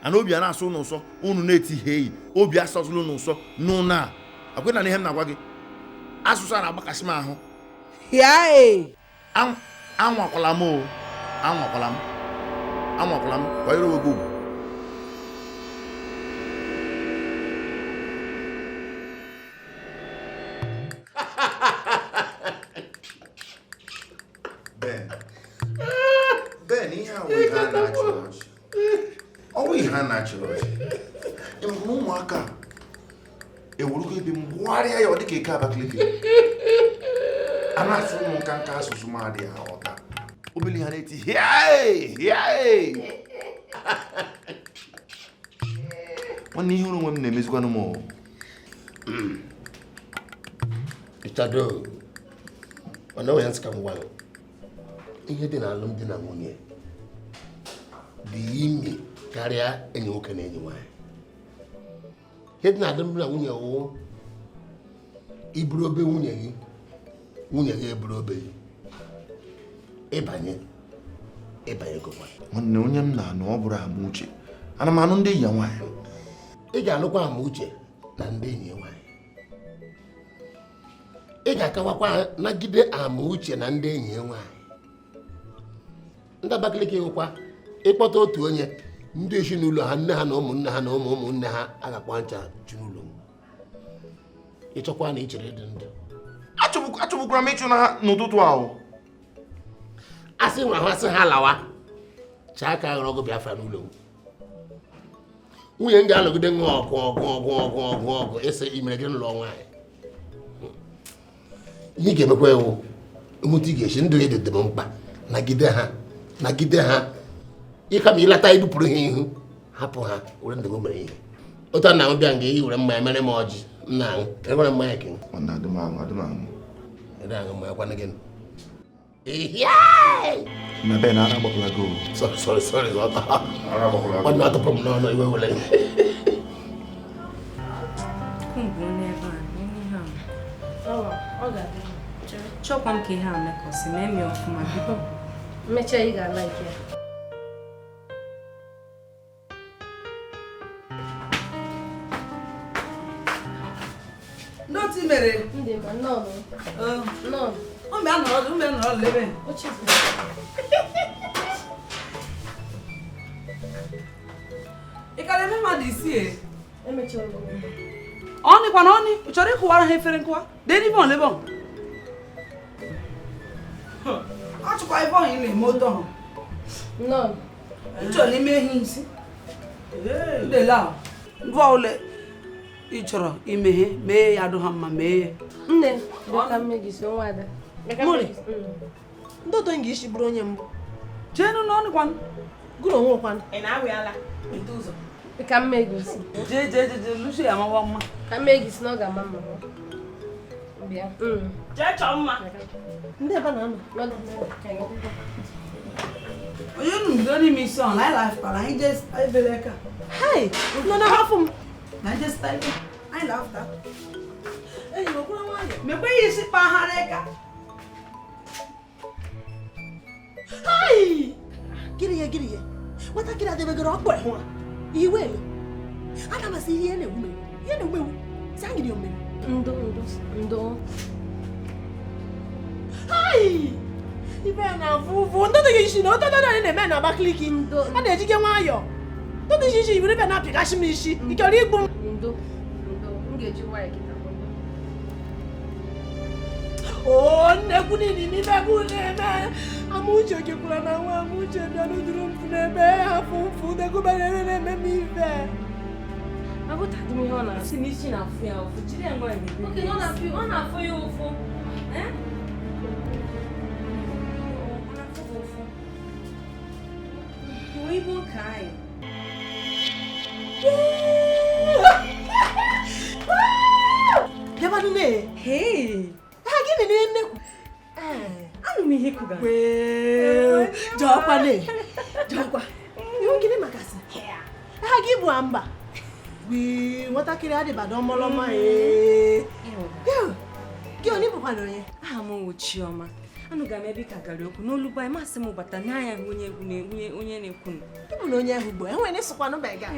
Ana obi a na-asụ unu ụsọ, unu na-eti hei. Obi asọzụla unu ụsọ n'ụnụ a. Akwai na ihe m na-agwa gị. Asụsụ a na-agbakasị m ahụ. Hiae. Anwakwala m o. Anwakwala m. Anwakwala m. Kwanyere onwe gị ugwu. Ben, ihe a wụ ihe a na-achị ọchị. Ọ wụ ihe a na-achị ọchị. Ị hụrụ na ụmụaka a ewerugo ebe m gbugharịa ya ọ dịka eke Abakaliki. A na-asụ ụmụ nka nka asụsụ m adịghị aghọta. Obele ha na-eti hiae hiae. Nwanne ihe onwe m na-emezikwanụ m o. Ịchado, mana onye nsị ka m gwa gị, ihe dị n'alụmdi na nwunye dị imi karịa enyi nwoke na enyi nwaanyị. Ihe dị n'alụmdi na nwunye wụ iburu obe nwunye gị, nwunye gị eburu obe gị, ịbanye ịbanyegokwa. Nwanne onye m na-anụ ọ bụrụ Amuche, ana m anụ ndị enyi ya nwaanyị. Ị ga-anụkwa Amuche na ndị enyi ya nwaanyị. Ị ga-akawakwa nagide Amuche na ndị enyi ya nwaanyị. Ndị Abakaliki nwekwa ịkpọta otu onye ndị ezinụlọ ha, nne ha na ụmụnne ha na ụmụ ụmụnne ha agakwa ncha ju n'ụlọ m. Ịchọkwa na ị chere ịdị ndụ. Achọbukwara m ịchụ na ha n'ụtụtụ ahụ. Asị nwa ha asị ha lawa, chaa aka ghọrọ ọgụ Biafra n'ụlọ m. Nwunye m ga-anọgide ṅụọ ọgụ ọgụ ọgụ ọgụ ọgụ ọgụ ịsị imere gị n'ụlọ nwaanyị. Ihe ị ga-emekwa ewu nwute ị ga-esi ndụ gị dị m mkpa, nagide ha, nagide ha. Ịka ma ịlata ibupụrụ ha ihu, hapụ ha were ndụ gị mere ihe. Otu a na-ahụ bịa nga iyi were mmanya mere m ọjị m na-aṅụ, enwere mmanya ke m. Nwanne adị m aṅụ, adị m aṅụ. Ị na-aṅụ mmanya kwanụ gịnị? Na Ben, ara agbapụla gị o. Sorry, sorry, sorry, Ara agbapụla gị. Nwanne atụpụrụ m n'ọnụ iwe were. Chọkwa m ka ihe a mekọsị mee m ya ọfụma biko. Mechaa ị ga-ala ike ya. Ndị otu i mere? Ndị ma nnọọ nọ. Ụmụ ya nọrọ, ụmụ ya nọrọ lebe. Ị ka na-eme mmadụ isii e? Emechara m. Ọnị kwana ọnị, ị chọrọ ịkụwara ha efere nkụwa? Dee n'ibe ọ lebe ọ. Achụkwa ibe ọhụ ị na-eme otu ọhụ. Nnọọ. Ị chọrọ ime ihe isi? Ndele ahụ. Ngwa ole ị chọrọ imeghe, mee ya adụ ha mma, mee ya. Nne, bịa ka mme gị so nwa ada. Mori. Ndị otu m ga-esi bụrụ onye mbụ. Jee nụ n'ọnụ kwanụ. Gụrụ onwe kwanụ. Ị na-awị ala? Ete ụzọ. Ka mme gị si. Jee jee jee jee lụso ya mawa mma. Ka mme gị si na ọ ga-ama mma. Bịa. Jee chọọ mma. Ndị ebe na-anọ. Onye unu bido n'ime isi ọ na anyị lafụtara anyị jee ebere aka. Hei, nọ na hafụ m. Na anyị jee sita ebe. Anyị lafụta. Enyi m okwuru nwayọ. Mekwe ya isi kpaghara aka. Hai! Gịnị ya gịnị ya? Nwatakịrị adebegoro ọkpọ ịhụ a. Iwe ele. Aga m asị ihe na-ewu m ewu. Ihe na-ewu ewu. Sị agịrị o mere. Ndo ndo ndo. Hai! Ibe ya na-afụ ụfụ. Ndị dị isi na ọtọ ndị na-eme na Abakaliki. A na-ejike nwayọọ. Ndị dị isi iburu ibe na-apịgasị m isi. Ị chọrọ igbu m? Ndo ndo m ga-eji nwayọọ kịta. Oo, nnekwu niile n'ime ebe unu na-eme. Amuche kekwara na nwa Amuche bịa n'uduru mfu n'ebe afọ mfu dekubere ebe na-eme m ife. Agụtadị m ihe ọ na-asị n'isi na-afụ ya ụfụ. Jiri ya nwayọọ. Oke, ọ na-afụ ya ụfụ. Ọ na-afụ gị ụfụ? Iwe ibu nke anyị. Bịabanụ ne. Hey! Ha gịnị na-emekwu? Anụ m ihe kwuga. Wee, jọkwa ne. Jọkwa. Ihu gịnị makasị? Ha gị bụ amba. Wee, nwatakịrị adịbado ọmọlọma ee. Gị onye bụkwana onye? Aha m wụ Chioma. Anụga m ebe ị ka gara okwu n'olu be anyị, masị m bata n'anya hụ onye egwu onye na-ekwu nụ. Ị bụ na onye ahụ ugbo, enwere ịsụkwanụ bega.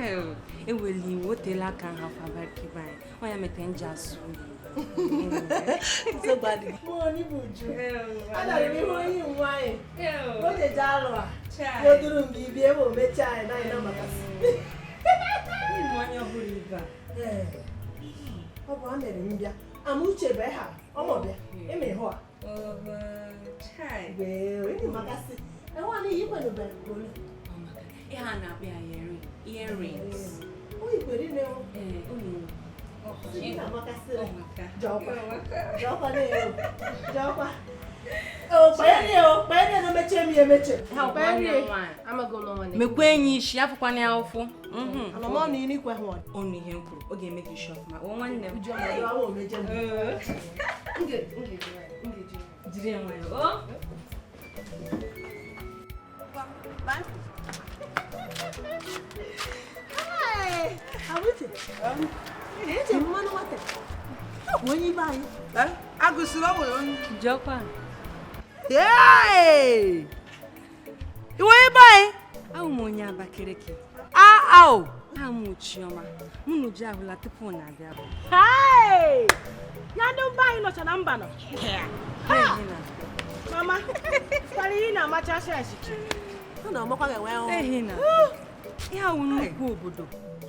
Eweli iwe, o teela aka nha afọ Abakaliki anyị. Ọ ya mete nji asụ. Nsogbu adịghị. Mụ onye bụ Uju. Anara m ihu onye nwaanyị. O jeje alụ a. Ya o duru mgbe ibi ebe o mechaa anyị na anyị na-amakasị. Ịmụ onye ọhụrụ ibe a. Ee. Ọ bụ a mere m bịa. Amuche bụ ha, ọmọ bịa, eme hụ a. Wee, ịdị makasị. Enwe na iyi kwenu bere olu. Ihe a na-akpọ ya earrings. O yikwere ine o. Ee, o na-ewu. Ị na-amakasị. Jọkwa. Jọkwa na-ewu. Jọkwa. O, kpanye o, kpanye na emeche m ya emeche. Kpanye. Mekwa enyi isi, afụkwana ya ụfụ. Anọmọ na ikwe hụ. Ọnụ ihe m kwuru, ọ ga-eme gị isi ọfụma. O nwanne m. Jiri ya nwayọọ. O. Hey, Amuche. Eche mmanụ nwata. Ọ bụ onye ibe anyị. Agụsịrị ọ nwere onye. Jọkwa. Hey! Iwe ebe anyị? Ahụ m onye Abakaliki. Ao! Aha m Chioma. Mụ na Uju ahụla tupu na abịa. Hey! Ya ndị mba anyị nọcha na mba nọ. Ha! Mama, tara ihe na-amachacha achịcha. Ọ na-amakwa gị nwee ọhụụ. Ehi na. Ihe awụ nnukwu obodo.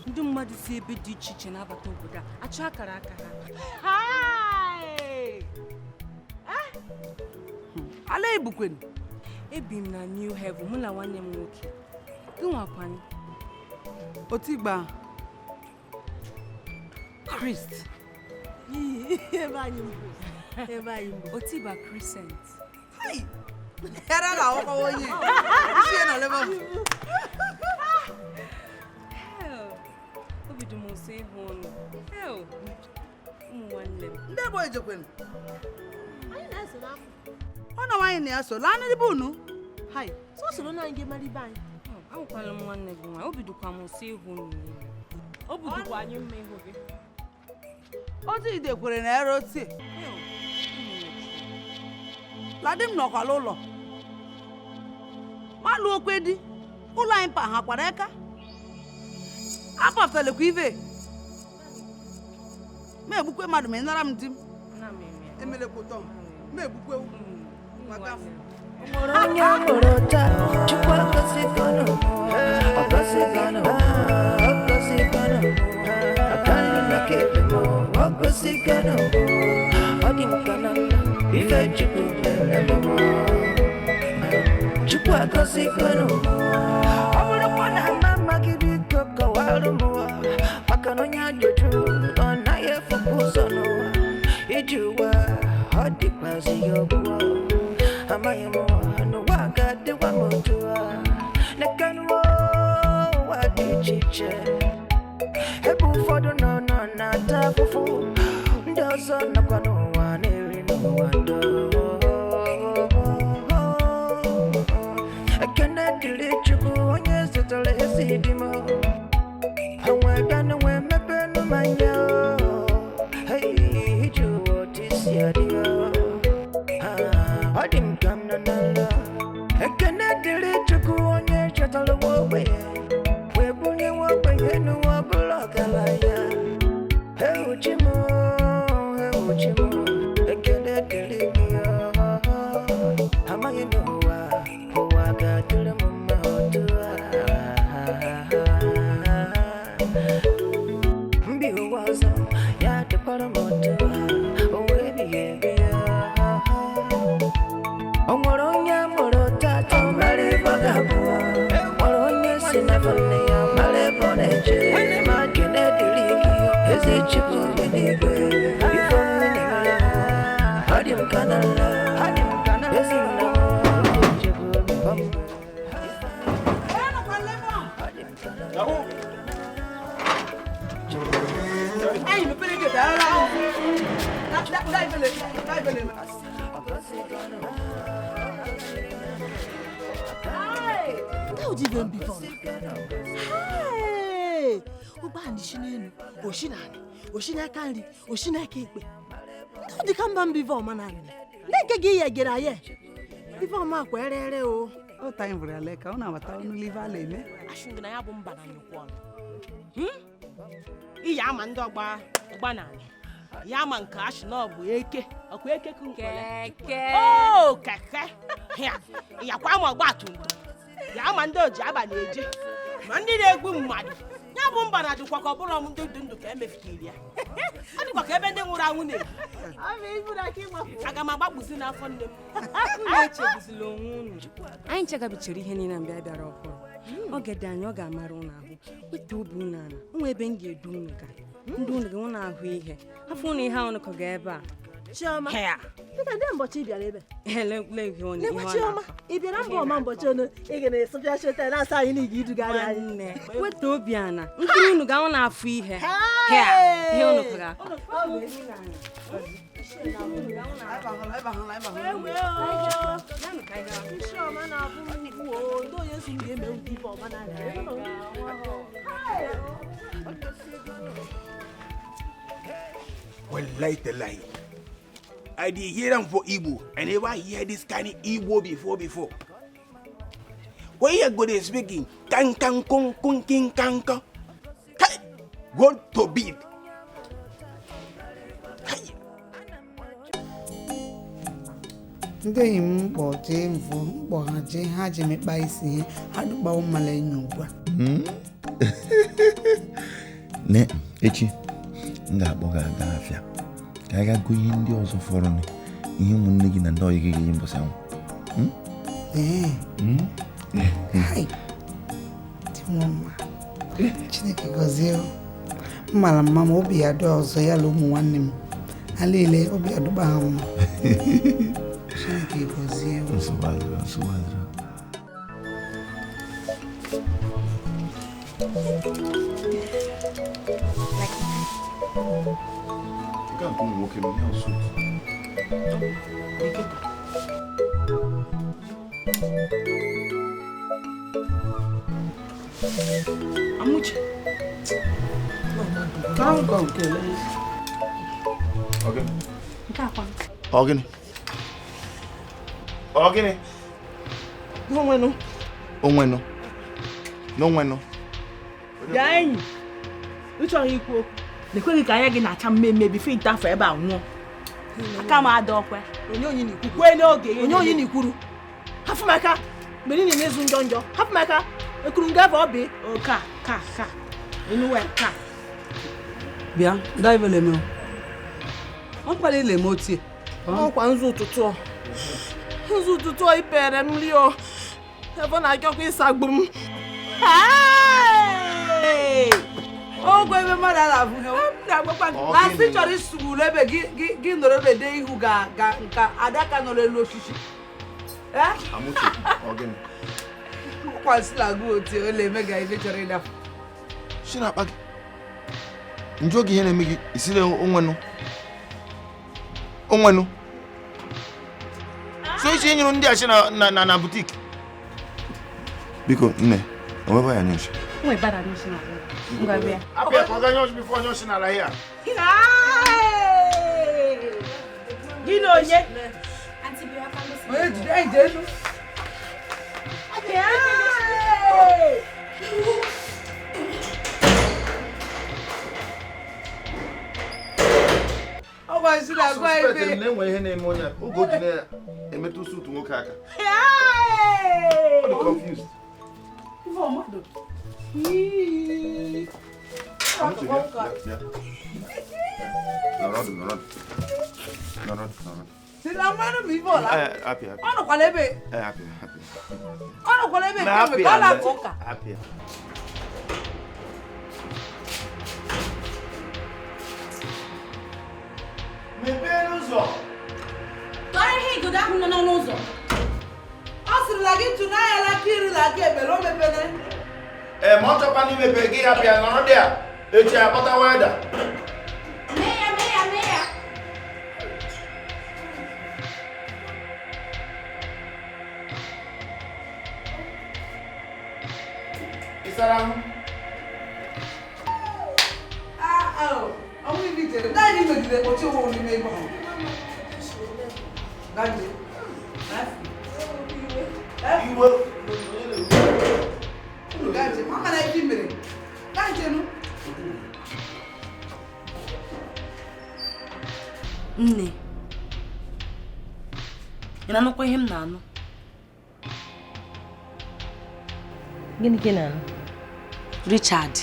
Ndị mmadụ si ebe dị iche iche na-abata obodo a achọ akara aka ha. Hey! Ala ebukwenu. Ebi m na New Haven, mụ na nwanne m nwoke. Gị nwakwanụ? Otigba Christ. Ebe anyị mbụ. Ebe anyị mbụ. Otigba Crescent. Hai! Era na akwụkwọ onye. Isi na lebe. Obi dị m ụsọ ịhụ unu. Ụmụ nwanne m. Ndị ebe ejekwenu. Anyị na-eso n'afọ. Ọ na nwaanyị na-eso laa n'ebe unu. Hai, so soro na anyị ga-emara ibe anyị. Ahụkwala m nwanne gị nwaanyị, obi dịkwa m ụsọ ịhụ unu niile. Obi dịkwa anyị mma ịhụ gị. Otu ide kwere na ere otie. Ladi m nọkwala ụlọ. Ma lụọ okwe di, ụlọ anyị pa ha kwara aka. Akpọfelekwa ive. Ma egbukwe mmadụ ma ị nara m di m. Emelekwa ụtọ m. Ma egbukwe maka afọ. Onye mụrụ taa, Chukwu agọzigonu, ọgọzigonu, ọgọzigonu, akanụ na kebe m, ọgọzigonu, ọ dị m ka na nna, ife Chukwu mere m, Chukwu agọzigonu. Ọ bụrụkwa na ama amaghị biko kọwara m ụwa, maka na onye ajụjụ ọ naghị efukwa ụzọ n'ụwa, iji ụwa ọ dịkwazị ya ọgwụgwọ. Amaghị m n'ụwa ga-adịkwa m otu a, lekanụwa ụwa dị iche iche, ebe ụfọdụ nọ nọ na-ata afụfụ, ndị ọzọ nọkwa n'ụwa na-eri n'ụwa ndo. Ekene dịrị Chukwu onye zụtara ezi di m, ha nwee bịa na nwee mepee mmanya, iji ụwa otu isi adị. Ọ dị m ka m nọ n'ala. Ekene dịrị Chukwu onye chọtara nwa ogbenye, wee bunye nwa ogbenye n'ụwa ọbụla ọgaranya. Ewuchi m, ewuchi m, ekene dịrị gị. Amaghị m ụwa, ụwa ga-adịrị m mma otu a. Mbi ụwa ọzọ, ya dịkwara m otu a, ụwa ebighị ebi. ka na nlọ. Ezi nna m, Chukwu mbọ m. Enyi mepere gị dara. That would even be fun. Hey! Ụgbọala isi n'elu, oshi n'ala, oshi n'aka nri, oshi n'aka ekpe. Ndị ọ dị ka mba mba ife ọma na nri. Ndị nke gị ya gere anyị. Ife ọma kwa ere ere o. Ọ ta anyị bụrụ ala ka ọ na-abata ọnụ ife ala eme. Ashụ gị na ya bụ mba na nyekwa ọnụ. Iyi ama ndị ọgba ọgba n'ala. Ya ama nke ashụ na ọ bụ eke. Ọkwa eke ka nkele. Keke. O keke. Ya yakwa ama ọgba tum tum. Ya ama ndị oji abalị eje. Ma ndị na-egbu mmadụ. Ya bụ mba na dịkwa ka ọ bụrụ ndị ndụ ndụ ka emefukiri ya. Ọ dịkwa ka ebe ndị nwụrụ anwụ na-ebi. Aga m agbakpuzi n'afọ nne m. Unu echegbuzila onwe unu. Anyị chegabichere ihe niile mgbe a bịara ọhụrụ. Oge dị anya ọ ga-amara unu ahụ. Weta obi unu ala. O nwee ebe m ga-edu unu ga. Ndị unu ga unu ahụ ihe. Afọ unu ihe ahụ kọga ebe a. Chioma. Dịka ndị mbọchị ị bịara ebe. Ele ihe ọ Lekwa Chioma, ị bịara mba ọma mbọchị onu ị ga na-esụpịa cheta na-asa anyị n'ige idugharị anyị. Nwanne, weta obi ala. Nkiri unu ga unu afụ ihe. Ihe unu kọga. Chioma na-abụ m ugwu o, ndị onye si m ga-eme ụdị ife ọma n'anya. Wallahi tallahi. I dey hear am for Igbo. I never hear this kind of Igbo before. When you go dey speaking, kan kan kun kun kin kan kan. Kai, go to bed. Kai. Ndị enyi m kpọ jee mvụ mkpọ ha jee ha ji mekpa isi ihe ha dụkpawo mmala enyi ugbu a. Ne, echi m ga-akpọ gị aga afịa ka anyị gaa gụọ ihe ndị ọzọ fọrọ ihe ụmụnne gị na ndị ọyị gị ga-eyi mbọsị ahụ. Ee. Hai. Dị m mma. Chineke gọzie o. M mara mma ma obi ya dị ọzọ ya na ụmụ nwanne m. Ha niile obi adụba ha mma. Chineke gọzie o. Nsogbu adịrọ, nsogbu adịrọ. Nke a nke ụmụ nwoke nọ ya suit. Amuche. Nke akwa. Ọ gịnị? Ọ gịnị? Onwenụ. Onwenụ. N'onwenụ. Bịa enyi. Ị chọrọ ikwu okwu. Lekweghị ka anya gị na-acha mmemme bifo ite afọ ebe a nwụọ. Aka m ada ọkwa. Onye onye na-ekwu. Kwee n'oge. Onye onye na-ekwuru. Hapụ m aka. Mgbe niile na-ezu njọ njọ. Hapụ m aka. Ekuru nga afọ ọbị. O ka ka ka. Enuwe ka. Bịa, daivele m. Ọ kwara ile m otie. Ọkwa nzu ụtụtụ ọ. Nzu ụtụtụ ọ ipere m nri o. Ebe ọ na-achọkwa ịsagbu m. Ogwe ebe mmadụ a na-abụ ihe. Na sị chọrọ isugbu ebe gị nọrọ ebe dee ihu ga nka adaka nọrọ elu osisi. Amuche, ọ gịnị? Ọkwa nsị na-agụ otie ole eme ga ebe chọrọ ịdapụ. Si na akpa gị. Njụọ gị ihe na-eme gị, isiri onwenụ. Onwenụ. So isi nyụrụ ndị a si na na butik. Biko, nne, onwebe ya nyụchi. Nwe bara n'isi na ngwa bịa. Apịa ka ọ ga nyụchi bifo nyụchi n'ala here. Gị na onye? Onye jide anyị elu. Ọgwa nsị na-agwa ebe. Suspect na enwe ihe na-eme onye a. Oge o ji na-emetụ suit nwoke aka. Ọ dị confused. Amuche, bịa, bịa, bịa. Nọrọ ọdụ, nọrọ ọdụ. Nọrọ ọdụ, nọrọ ọdụ. Si na mmanụ ma ife ọla. Apịa, apịa. Ọ nọkwala ebe. Apịa, apịa. Ọ nọkwala ebe nke ka ọ na-akụ ụka. Apịa. Mepee n'ụzọ. n'ọnụ ụzọ. Ọ sịrịla gị tụnanya aka iri na aka ekpere o mepere. Ee, ma ọ chọkwa n'imepe gị hapụ ya nọrọ dị a echi akpọta weda. Mee ya, mee ya, mee ya. Ị sara ahụ? Ọnwụ ibi jere naanị megide kpọchi onwe n'ime ebe ahụ. Ganje. Iwe. Ganje, mama na ibi mere. Ganje nu. Nne, ị na-anụkwa ihe m na-anụ? Gịnị ka ị na-anụ? Richard.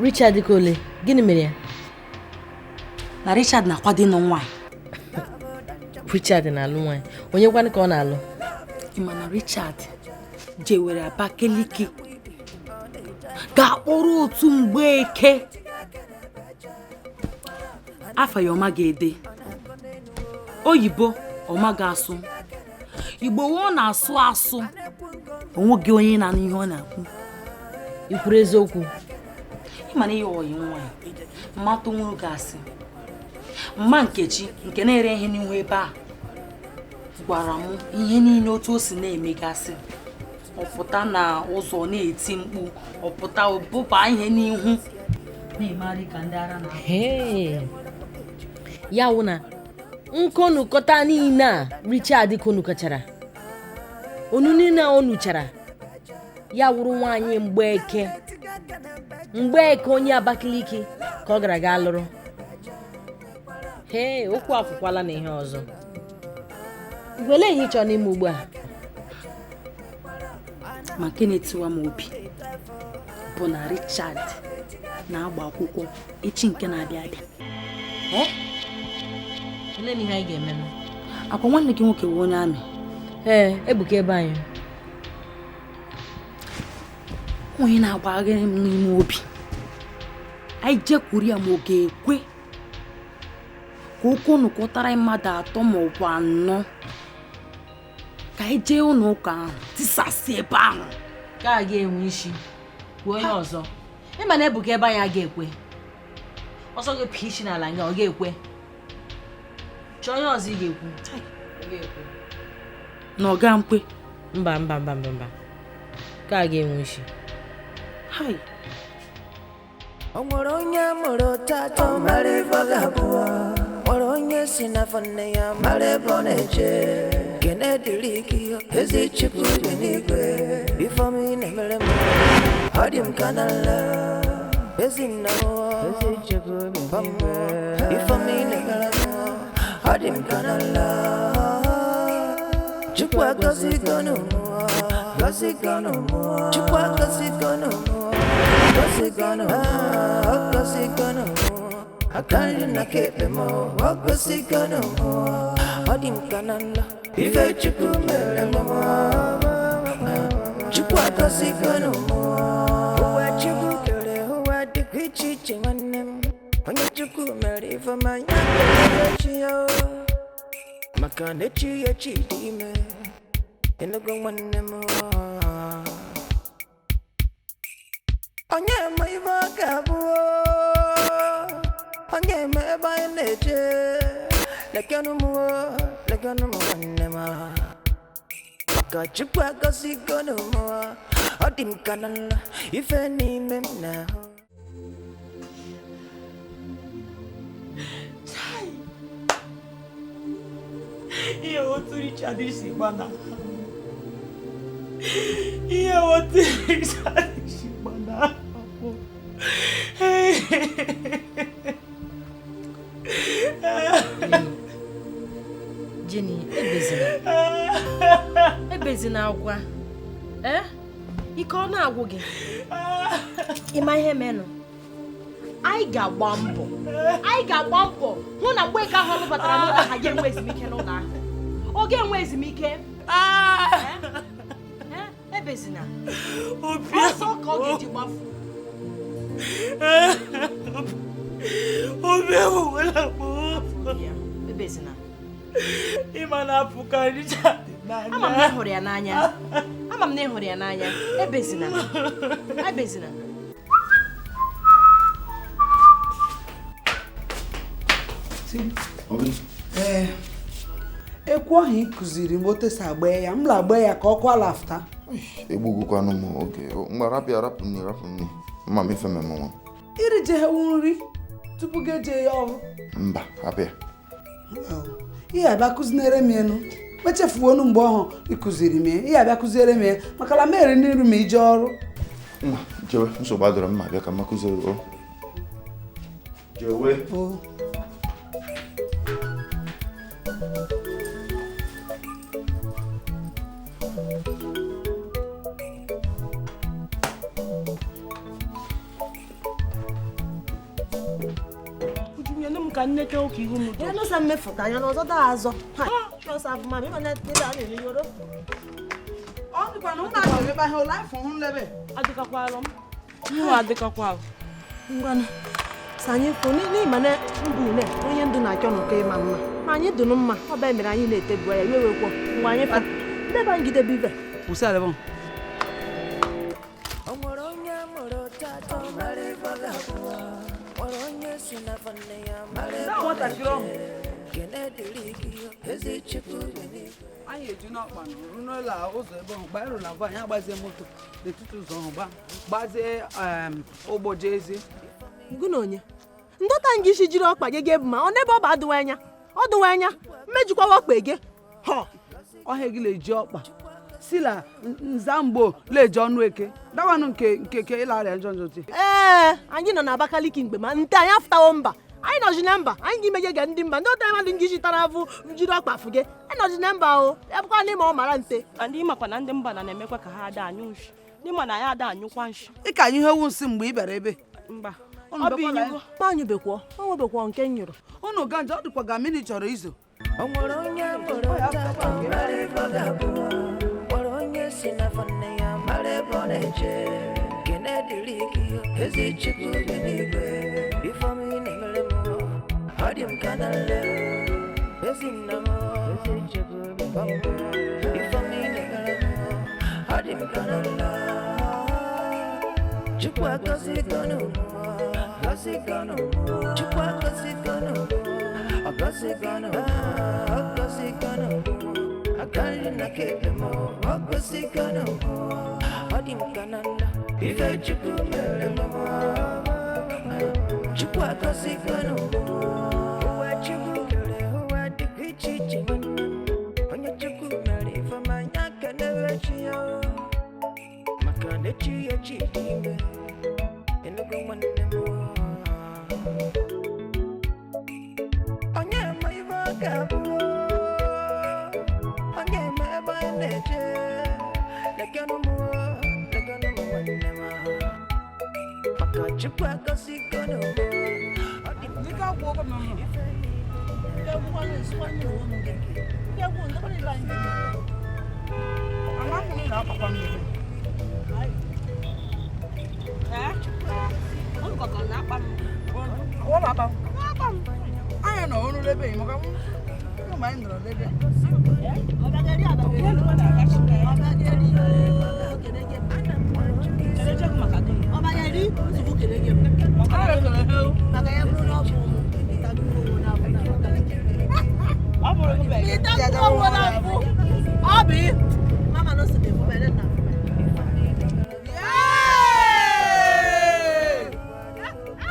Richard Kole, gịnị mere ya? Na Richard na-akwado ịnụ nwaanyị. Richard na-alụ nwaanyị. Onye kwanụ ka ọ na-alụ? Ị ma na Richard jewere Abakaliki ga-akpọrọ otu Mgbeke. Afa ya ọma ga-ede. Oyibo ọma ga-asụ. Igbo ọ na-asụ asụ. Onweghị onye na-anụ ihe ọ na-ekwu. I kwuru eziokwu? Ị ma na ihe ọyị nwaanyị mmatụ nwụrụ gasị. Mma Nkechi nke na-ere ihe n'ihu ebe a gwara m ihe niile otu o si na-emegasị. Ọ pụta na ụzọ na-eti mkpu, ọ pụta bụba ihe n'ihu na-emegharị ka ndị ara na. Ya wụ na nkonukọta niile a Richard konukọchara, onu niile a o nuchara, ya wụrụ nwaanyị Mgbeke. Mgbeke onye Abakaliki ka ọ gara ga lụrụ. Hee, okwu afụkwala na ihe ọzọ. Wele ihe ị chọrọ n'ime ugbu a. Ma nke na-etiwa m obi bụ na Richard na-agba akwụkwọ echi nke na-abịa abịa. Olee ihe anyị ga-eme? Akwa nwanne gị nwoke wụ onye amị. Ee, Ebuka ebe anyị. Onye na-agbagharị m n'ime obi. Anyị jekwuru ya ma ọ ga-ekwe ka okwu nụkọtara mmadụ atọ ma ọ bụ anọ ka anyị jee ụlọ ụka ahụ tisasị ebe ahụ. Ka a ga-enwe isi kwuo onye ọzọ. Ịma na Ebuka ebe anyị aga ekwe. Ọsọ gị pịa isi n'ala nga ọ ga-ekwe. Chọọ onye ọzọ ị ga-ekwu. Na ọ ga mkpe. Mba mba mba mba mba. Ka a ga-enwe isi. Hai. O nwere onye mụrụ tata mara ebe ọ ga-abụ. Nwere onye si n'afọ nne ya mara ebe ọ na-eje. Kene dịrị gị ezi Chukwu bi n'igwe. Ifeọma ị na-emere m ọ dị m ka na nla. Ezi nna m ezi Chukwu bi n'igwe. Ifeọma ị na-emere m ọ dị m ka na nla. Chukwu agọzigonụ m, gọzigonụ m. Chukwu agọzigonụ m, gọzigonụ m, gọzigonụ m. Aka nri na aka ekpe m, ọ gọzigonụ m. Ọ dị m ka na nla. Ife Chukwu mere m, Chukwu agọzigonụ m. Ụwa Chukwu kere ụwa dịkwa iche iche nwanne m. Onye Chukwu mere ifeọma ya kere chi ya o. Maka na echi ya chi dị ime. Ịnụgo nwanne m. Onye ma ife ọ ga-abụ. Onye ma ebe anyị na-eje. Lekenụ m, lekenụ m nwanne m. Maka Chukwu agọzigonụ m. Ọ dị m ka na nla ife n'ime m na-ahụ. Ihe otu Richard si gbana. Ihe otu Richard si gbana. Jenny, ebezina. Ebezina akwa. Ike ọ na-agwụ gị. Ịma ihe menụ. Anyị ga-agba mbọ. Anyị ga-agba mbọ hụ na Mgbeke ahụ ọ lụbatara n'ụlọ ha ga-enwe ezumike n'ụlọ ahụ. Ọ ga-enwe ezumike. Ebezina. Ọsọ ka ọ ga-eji gbafu. Obi ewuwela m. Ebezina. Ịma na-apụkarịcha n'anya. Ama m na ị hụrụ ya n'anya. Ama m na ị hụrụ ya n'anya. Ebezina. Ebezina. Ee, ekwu ahụ ị kụziri m otu esi agba ya, m la-agba ya ka ọkụ alafta. Egbugokwanụ m oge. Mgbe rapụ ya, rapụ nni, rapụ nni. Mma m ife mmemme nwa. Iri jehewu nri tupu gị eje ya ọrụ. Mba, hapụ ya. Ị abịa kụziere m enu. Mechefuonu mgbe ọhụ ị kụziri m ya. Ị abịa kụziere m ya maka na m eri nri ma ije ọrụ. Mma, jewe, nsogbu adọrọ m ma bịa ka m kụziere gị. Jewe. Ka nnete oke ihu m Ya n'ụzọ mmefụta ya n'ọzọ daa azọ. Ha, n'ọsọ abụmam, ịma na ebe a na-eri yoro. Ọ dịkwa na ụlọ akụ ebe ahụ ụlọ afọ hụ nlebe. Adịkakwalụ m. Ihu adịkakwalụ. Ngwanụ, sị anyị kwuo n'ihi ma na mbụ une onye ndụ na-achọ n'ụkọ ịma mma. Ma anyị dụnụ mma, ọ bụ mere anyị na-etebu ya, iwe wekwo. Ngwa anyị fụ. Ndebe anyị gidebe ibe. Kwụsị alebe m. Anyị eju n'ọkpa ruo n'ụlọ ụzọ ebe ahụ gbaa na anyị agbazie moto n'etiti ụzọ ahụ gbazie ụgbọ jee ezi. Ngụ na onye ndọta nga isi jiri ọkpa gị ga-ebu ma ọ n'ebe ọ bụ adịwa anya ọ dịwa anya mmejikwawa ọkpa ege. Ọhịa gị na-eji ọkpa si la nzamgbo na-eji ọnụ eke dawanụ nke nke ke ịlarịa njọ njọ ti. Ee, anyị nọ n'Abakaliki mgbe ma nte anyị afụtawo mba. Anyị nọzi na mba, anyị ga-imege ga ndị mba ndị ọta mmadụ nga isi tara avụ jiri ọkpa fụ gị. Anyị nọzi na mba o, ya bụkwa n'ime ọ mara nte. Ndị makwa na ndị mba na na-emekwa ka ha ada anyụ nshi. Ndị ma na ya ada anyụkwa nshi. Ị ka anyị hewu nsị mgbe ị bịara ebe. Mba. Ọ bụ inyugo. Ma anyị bekwọ, o nwebekwọ nke m nyụrụ. Unu ga nje ọ dịkwa ga mmiri chọrọ izo. O nwere onye mụrụ tata mara ebe ọ ga-abụ. Nwere onye si n'afọ nne ya mara ebe ọ na-eje. Kene dịrị gị ezi Chukwu bi n'igwe. Ifeọma ị na-emere m ọ dị m ka na nle. Ezi nna m ezi Chukwu bi n'igwe. Ifeọma ị na-emere m ọ dị m ka na nle. Chukwu agọzigonụ m, agọzigonụ m. Chukwu agọzigonụ m, agọzigonụ m, agọzigonụ m. Aka nri na aka ekpe m, agọzigonụ m. Ọ dị m ka na nla, ife Chukwu mere m. Chukwu agọzigonụ m. Ụwa Chukwu kere ụwa dịkwa iche iche nwanne m. Onye Chukwu mere ife ọma ya kelere chi ya. Maka na echi ya chi dị ime. Enugu nwanne m. Onye ma ife ọ ga-abụ. Onye ma ebe anyị na-eje. Lekenụ m, lekenụ m nwanne m. Maka Chukwu agọzigonụ m. Ọ dị m Dịka akwụ ụgwọ m nọ. Ama m na akpakwa mmiri. Anyị nọ ọrụ ebe maka ụmụ anyị nọrọ ebe.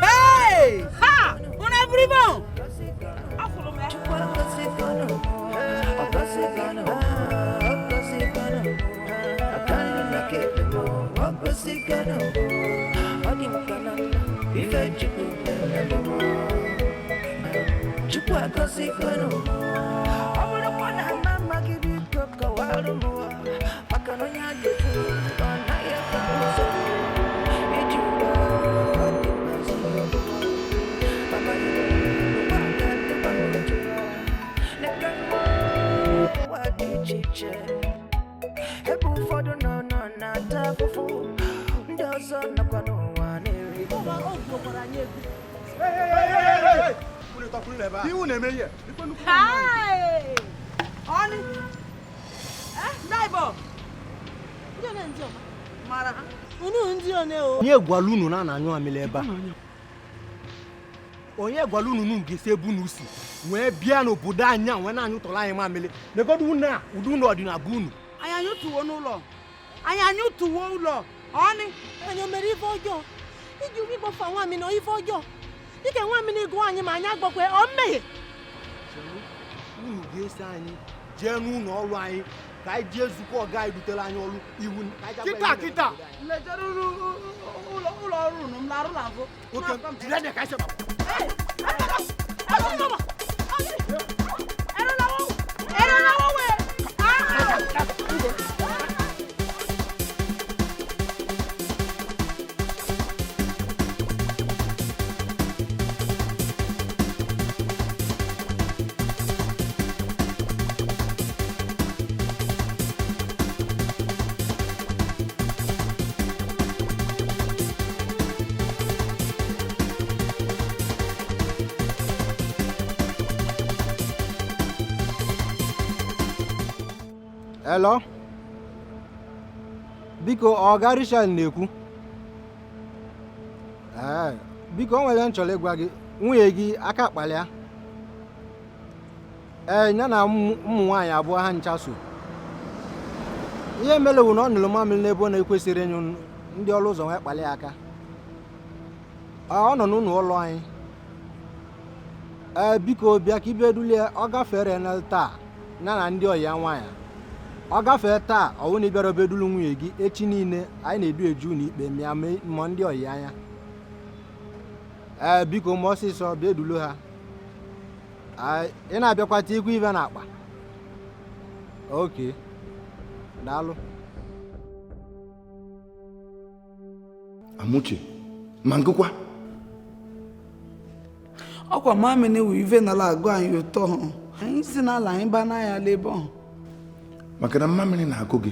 Hey! Ha! Unu everyone! Chukwu agọzigonụ m. Ọ bụrụkwa na ama amaghị biko kọwara m maka na onye ajụjụ ọ naghị efe ụzọ iji ụwa ọ dị mmasị. Mama ụwa ga-adịkwa n'uju. Leka ụwa dị iche iche ebe ụfọdụ nọ nọ na-ata afụfụ ndị ọzọ nọkwa n'ụwa na-eri. Ọ gwara anyị egwu. Hey! Iwu na-eme ihe. Hai! Ọnị! Eh, Ndaibo! Ndị one ndị ọma? Mara ha. Unu ndị one o. Onye gwara unu na a na-anyụ amịlị ebe a? Onye gwara unu unu ga-esi ebe unu si wee bịa n'obodo anyị a wee na-anyụtọrọ anyị mamịlị? Legodu unu a, ụdị unu ọdịnabụ unu. Anyị anyụtụwo n'ụlọ. Anyị anyụtụwo ụlọ. Ọnị! Anyị o mere ife ọjọọ? Iji ụgwọ ịgbafa nwa amịlị ọ ife ọjọọ? Dịka nwa amịlị gụọ anyị ma anyị agbakwe, ọ mmehie? Unu ga-eso anyị jee n'ụlọ ọrụ anyị ka anyị jee zukọ ọga anyị dutere anyị ọrụ iwu. Kịta kịta. Lejere ụlọ ụlọ ọrụ unu m larụ na mbụ. Oke, jide anya ka anyị sị. Hello? Biko, Ọga Richard na-ekwu. Ee, biko o nwere nchọrọ ịgwa gị, nwunye gị aka kpalịa. Ee, ya na ụmụ nwaanyị abụọ ha ncha so. Ihe mere wụ na ọ nụrụ mamịrị n'ebe ọ na-ekwesịrị ịnyụ, ndị ọrụ ụzọ wee kpalịa aka. Ọ nọ n'ụlọ ụlọ anyị. Ee, biko bịa ka ibe dulie, ọ gafere na taa, ya na ndị ọyị ya nwaanyị. Ọ gafee taa, ọ wụ na ị bịara obedulu nwunye gị echi niile anyị na-edu eju n'ikpe mịa mụọ ndị ọyị anya. Ee, biko ma ọsịsọ bịa edulu ha. Ị na-abịakwata ikwu ibe na akpa. Oke, daalụ. Amuche, ma ngụkwa. Ọkwa mamịrị wụ ive nala agụ anyị ụtọ hụ. Anyị si n'ala anyị ba n'anya lebe ọhụ. Maka na mmamịrị na-agụ gị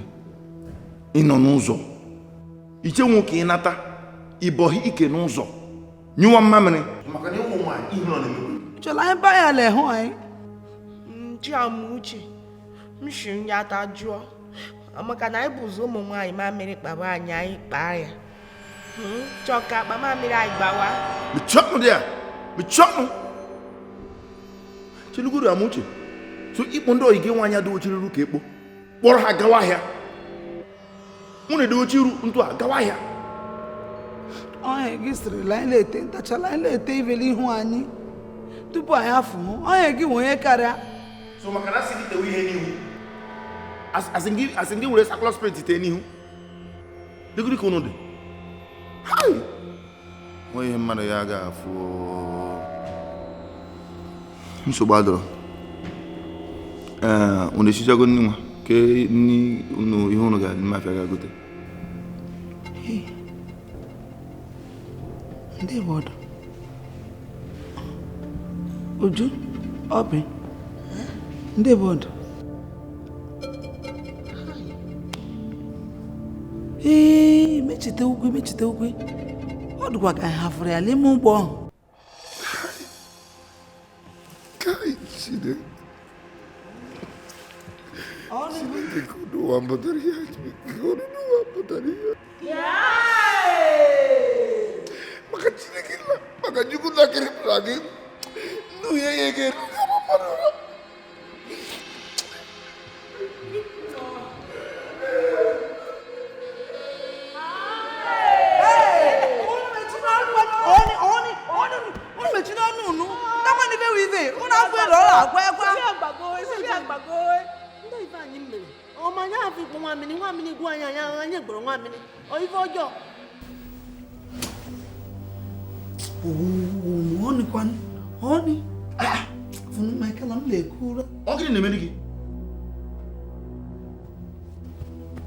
ịnọ n'ụzọ iche nwoke ịnata ịbọghị ike n'ụzọ nyụwa mmamịrị maka na ịwụ nwaanyị ihe nọ na-emegbu. Chọrọ anyị ba ya lehụ anyị. Nchi Amuche, m shi nyata jụọ maka na anyị bụzi ụmụ nwaanyị mamịrị kpaba anyị anyị kpaa ya. Chọọ ka akpa mamịrị anyị gbawa. Mechie ọnụ dị ya, mechie ọnụ. Chelugoro Amuche, so ikpo ndị oyi gị nwaanyị adịwochiriru ka ekpo kpọrọ ha gawa ahịa. Unu edochi iru ntụ a gawa ahịa. Ọhịa gị sịrị la anyị na-ete ntachala anyị na-ete ivele ihu anyị tupu anyị afụ hụ. Ọhịa gị nwe onye karịa. So maka na asị gị tewe ihe n'ihu. Asị gị were saklọs penti tee n'ihu. Dịgịrị ka unu dị. Hai! Nwa ihe mmadụ ya ga-afụ. Nsogbu adọrọ. Ee, unu esichago nni nwa. Ke ni unu ihe unu ga-adị mma afịa ga-agote. Ndị obodo. Uju, Obi. Ndị obodo. Ee, mechite ugwu, mechite ugwu. Ọ dịkwa ka anyị hafụrụ ya n'ime ụgbọ ahụ. Kai, Chineke. Chineke ka unu ụwa pụtara ihe, ka unu ụwa pụtara ihe. Maka Chineke nna, maka Chukwu ntakịrị pụtara gị, nnu ya ya ga-eru ka mmadụ ụra. Ọ gịnị na-emere gị?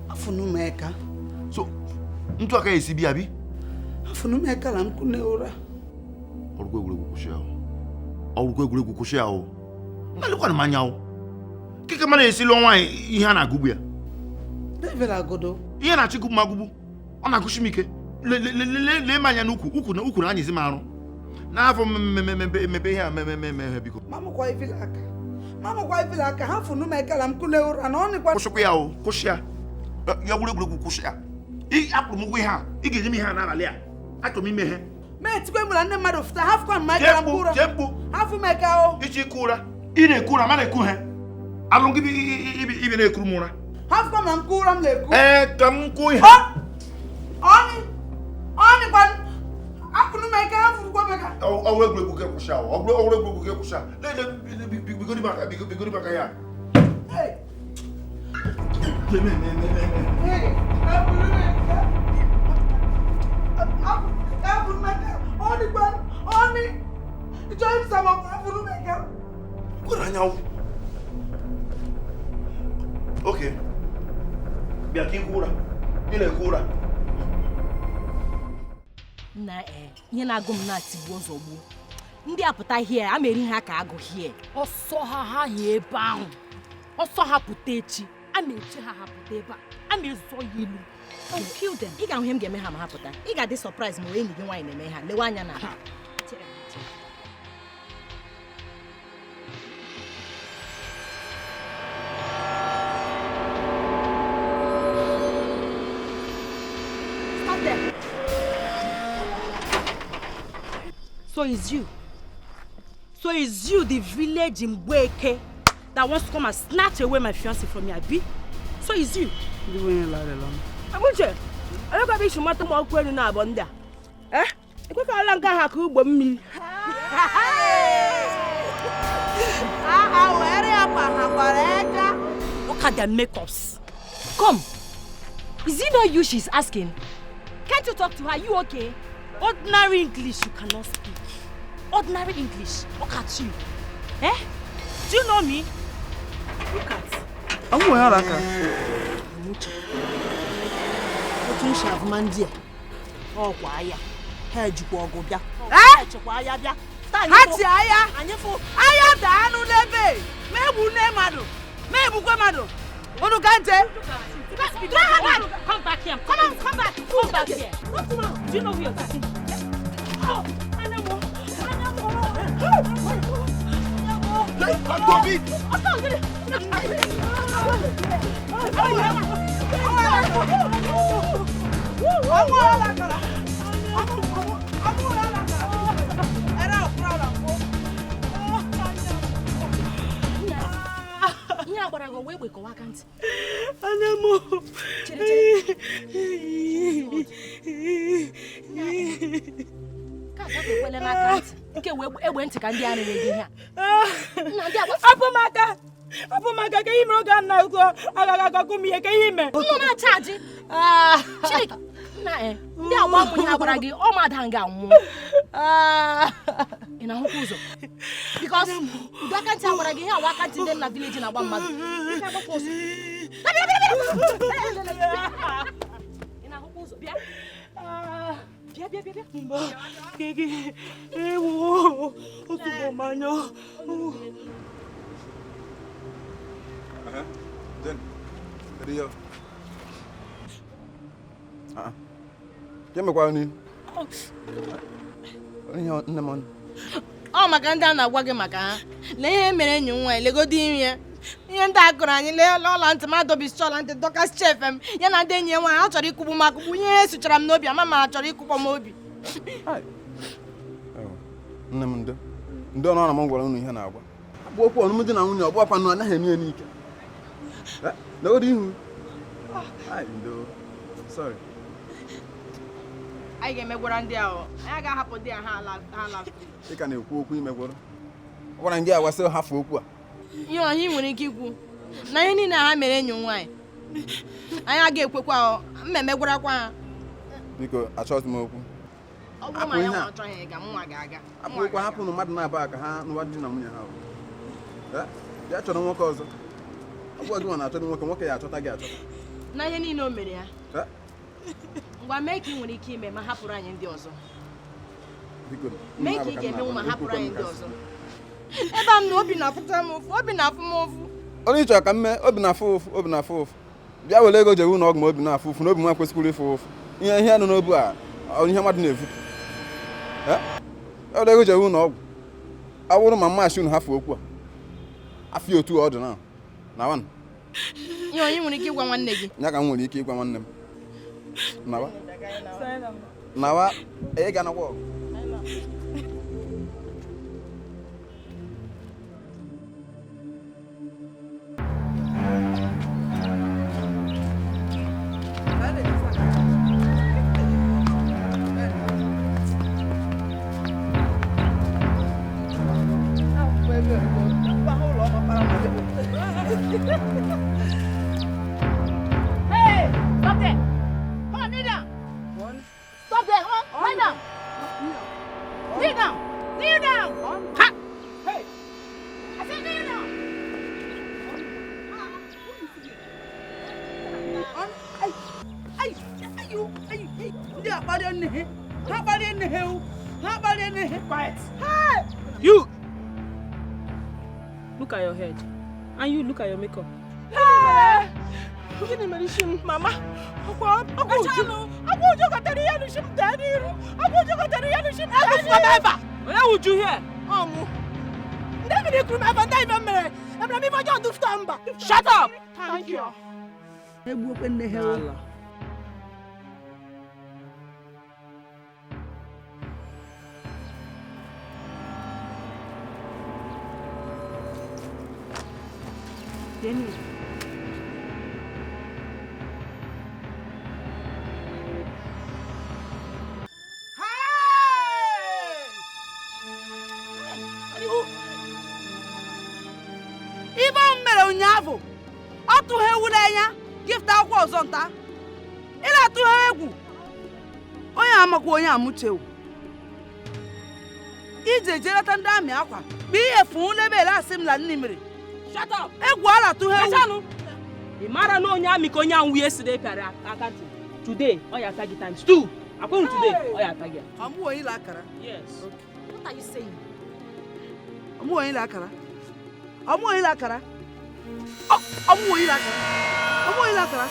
Afụnụmeka. So, ntụ aka esi bịa bi? Afụnụmeka na nkụ na ụra. Ọrụkwa egwuregwu kwụsị ahụ. Ọrụkwa egwuregwu kwụsị ahụ. Mmalịkwana m anya ahụ. Kike mara esi lụọ nwaanyị ihe a na-agụgbu ya. Ihe na-achị gụgbu m agụgbu. Ọ na-agụsi m ike. Lee m anya n'ukwu, ukwu na ukwu na-anyịzi m arụ. N'afọ mmepe ihe a mmemme biko. Mamụkwa ivila aka. Mamụkwa ivila aka ha funu m ekela m kule ụra na ọ nịkwa. Kwụsịkwa ya o, kwụsị ya. Ya gwuru egwuregwu kwụsị ya. Ị akwụrụ m ụgwọ ihe a, ị ga-enye m ihe a n'abalị a. Achọrọ m ime ihe. Ma etikwe mụla ndị mmadụ fụta ha fụkwa m ekela m ụra. Jee mkpu. Ha fụ m eke o. Ichi ịkụ ụra. Ị na-eku ụra, ma na-eku ha. Alụ gị ibi na-ekuru m ụra. Ha fụkwa m na m kụ ụra m na-eku. Ee, ka m kwuo ihe. Ọnị ọnịkwa akwụrụ m eke ha fụrụkwa m eke. Ọwụrụ egwuregwu gị kwụsị ahụ. Ọwụrụ egwuregwu gị kwụsị ahụ. Lele bigodi maka bigodi maka ya. Kwere anya wụ. Oke. Bịa ka ikwu ụra. Ị na-ekwu ụra. Na ihe na-agụ m na-atigbuo zọgbuo. Ndị apụta hie, a mere ihe ha ka agụ hie. Ọsọ ha ha hie ebe ahụ. Ọsọ ha pụta echi. A na-eche ha ha pụta ebe a. A na-ezọ ya ilu. I will kill them. Ị ga-ahụ ihe m ga-eme ha ma ha pụta. Ị ga-adị surprise ma enyi gị nwaanyị na-eme ha. Lewe anya na ha. Stop there. So it's you. So it's you, the village in Mgbeke, that wants to come and snatch away my fiancé from me, abi? So it's you. Amuche, onye ka bụ mata m ọkụ elu na-abọ ndị a? Eh? Ekwekwala nke ha ka ugbo mmiri. Look at their makeups. Come. Is it not you she's asking? Can't you talk to her? You okay? Ordinary English you cannot speak. Ordinary English. Look at you. Eh? Do you know me? Look at. I'm going to Amuche. Otu nshi avụma ndị a. Ọkwa aya. Ha ejikwa ọgụ bịa. Ha echekwa aya bịa. Ha ti aya. Aya daa anụ n'ebe. Ma egbu nne mmadụ. Ma egbukwe mmadụ. Unu ka nte. Come back here. Come on, come back. Come back here. Do you know who you're talking to? Oh, Anamo. Anamo. Ihe a gbara gị ọwa egbe kọwa aka ntị. Anamo. Chere chere. Ka agafekwele n'aka ntị. Nke wee egbe ntị ka ndị a rere gị ihe a. Nna ndị a Apụ m aka. Apụ m aka ka ihe mere oge a na-agụ agaghị agagụ m ihe ka ihe ime. Nnụ na-achaji. Chineke nna ndị agba mụ ihe a gwara gị ọ ma ada nga nwụọ. Ị na-ahụkwa ụzọ. Because ụdị aka ntị a gwara gị ihe awa aka ntị ndị nna vileji na-agba mmadụ. Ị ga-agbakwa ọsọ. Ị na-ahụkwa ụzọ bịa. Bịa bịa bịa bịa. Mba, keke, ewo, otu bụ mmanya. Jen, kedu ihe? Ke mekwara n'ihu? Ihe nne m. Ọ maka ndị a na-agwa gị maka ha. Lee ihe mere enyi m nwaanyị, legodi imi ya. Ihe ndị a kụrụ anyị lee ọla ntị m adọbisicha ọla ntị dọkasịcha efe m ya na ndị enyi ya nwaanyị ha chọrọ ịkụgbu m akụgbu ihe ha sụchara m n'obi ama ma ha chọrọ ịkụkpọ m obi. Nne m ndo. Ndo ọnụ na m gwara unu ihe na-agwa. Bụ okwu ọnụmụ di na nwunye ọ bụ ọkwa nụ anaghị eme ya n'ike. Legodi ihu. Ndo. Sorry. Anyị ga-emegwara ndị ahụ. Anyị agaghị ahapụ ndị a ha ala. Ị ka na-ekwu okwu imegwara. Ọ gwara ndị a wasị hafụ okwu a. Ihe ọhịa ị nwere ike ikwu na ihe niile ha mere enyi m nwaanyị anyị agaghị ekwekwa m emegwarakwa ha. Biko achọghịzi m okwu. Ọ bụrụ ma ya nwa achọghị ịga m nwa ga-aga. Hapụ okwu hapụ na mmadụ na-aba ka ha nụwa di na nwunye ha. Ya chọrọ nwoke ọzọ. Ọ bụ gị nwa na-achọ nwoke, nwoke ya achọta gị achọta. Na ihe niile o mere ya. Ngwa mee ka ị nwere ike ime ma hapụrụ anyị ndị ọzọ. Mee ka ị ga-emenwu ma hapụrụ anyị ndị ọzọ. Ebe a m na obi na-afụta m ụfụ, obi na-afụ m ụfụ. Onye chọrọ ka m mee obi na-afụ ụfụ, obi na-afụ ụfụ. Bịa were ego jewe ụlọ ọgwụ ma obi na-afụ ụfụ na obi nwa kwesịkwara ịfụ ụfụ. Ihe ihe nọ n'obu a, ọ ihe mmadụ na-evu. Ọ dị ego jewe ụlọ ọgwụ. Awụrụ ma mmasị unu hafụ okwu a. Afị otu ọ dị na. Na wan. Ihe onye nwere ike ịgwa nwanne gị? Ya ka m nwere ike ịgwa nwanne m. Nawa. Nawa, ị ga nakwa ọgụ. Hey, stop there. Come on, kneel down. Stop there. Come on, lie down. Kneel down. Kneel down. Ha. Hey. I said kneel down. Ndị akparịa nne ha, ha akparịa nne ha o, ha akparịa nne ha. Quiet. Hey! You. Look at your head. And you look at your makeup. Gịnị mere isi m? Mama, ọkwa Uju. Ọkwa Uju gotere ihe n'isi m daa n'iru. Ọkwa Uju gotere ihe n'isi m daa n'iru. Egwu ebe a. Onye Uju here? Ọ mụ. Ndị mmiri kwuru m ebe ndị ibe m mere. Emere m ife ọjọọ dufta mba. Shut up! Thank you. Egbu okwe nne ha o. Jenny. Ibe m mere ụnyaahụ, ọ tụghị ewu n'anya gift akwụkwọ ọzọ nta. Ị na-atụ ha egwu. Onye amakwa onye amụchewu. Ije jelata ndị amị akwa bụ ihe fụ n'ebe ele asị m la nni mere. Shut up! Egwu a na-atụ ha egwu. Kachanụ! Ị mara na onye amị ka onye ahụ yesterday pịara aka ntị. Today, ọ ya ata gị times 2. Akwụghị today, ọ ya ata gị. Ọmụ onye la akara. Yes. What are you saying? Ọmụ onye la akara. Ọmụ onye la akara. Ọmụ onye la akara. Ọmụ onye la akara.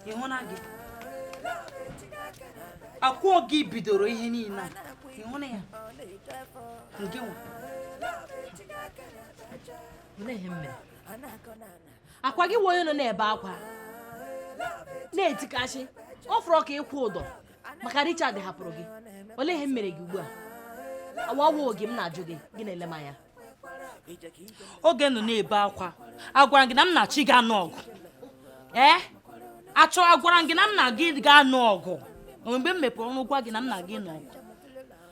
Ịhụna gị akwụọ gị bidoro ihe niile a ịhụna ya nke nwa. Akwa gị nwe onye nọ na-ebe akwa na-etikasị ọ fọrọ ka ịkwụ ụdọ maka Richard hapụrụ gị. Olee ihe m mere gị ugbu a? Awawo oge m na-ajụ gị, gị na-ele m anya. Oge nọ na-ebe akwa agwara gị na m na-achị gị anụ ọgụ. Ee, achọ agwara gị na m na gị ga-anụ ọgụ. Mgbe m mepere ọnụ gwa gị na m na gị nọ ọgụ,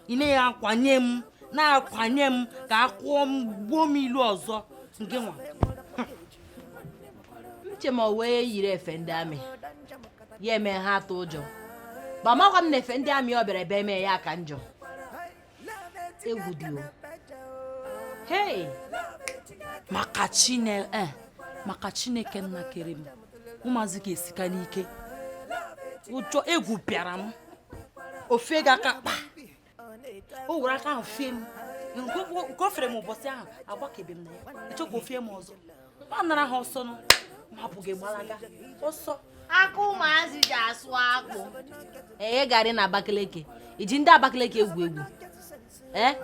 ị na-akwanye m na-akwanye m ka akwụọ m gbuo m ilu ọzọ nke nwa. Uche ma wee yiri efe ndị amị ya eme ha atụ ụjọ. Ba makwa m na efe ndị amị ọ bịara ebe eme ya ka njọ. Egwu dị o. Hey! Maka Chineke nna kere m, ụmụazị ga-esika n'ike. Ụjọ egwu bịara m. Ofe gị aka kpa. O were aka ahụ fie m. Nke o fere m ụbọchị ahụ, agbakebe m na ya. Echekwa ofie m ọzọ. Ma nara ha ọsọ nụ. Ma hapụ gị gbalaga. Ọsọ. Aka ụmụazị ji asụ akpụ. Ee, garị na Abakaliki. Iji ndị Abakaliki egwu egwu. Ee?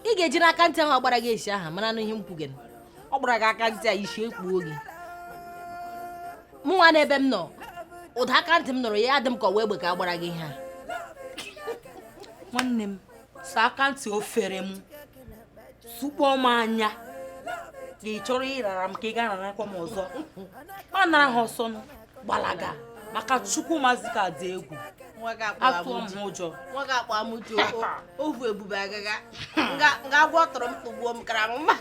Ị ga-eji n'aka ntị ahụ ọ gbara gị esi aha mara na ihe m kwugere. Ọ gbara gị aka ntị a isi ekpuo gị. Mụ nwa n'ebe m nọ, ụda aka ntị m nụrụ ya adị m ka ọwa egbe ka a gbara gị ihe a. Nwanne m, saa aka ntị o fere m, sụkpọọ m anya. Ka ị chọrọ ịrara m ka ị gaa narakwa m ọzọ. Ma nara ha ọsọ nụ, gbalaga maka Chukwu maazị ka dị egwu. Atụọ m ha ụjọ. Nwa ga-akpọ amụchi ovu ebube agaga. Nga agwọ tọrọ m tụgbuo m kara m mma.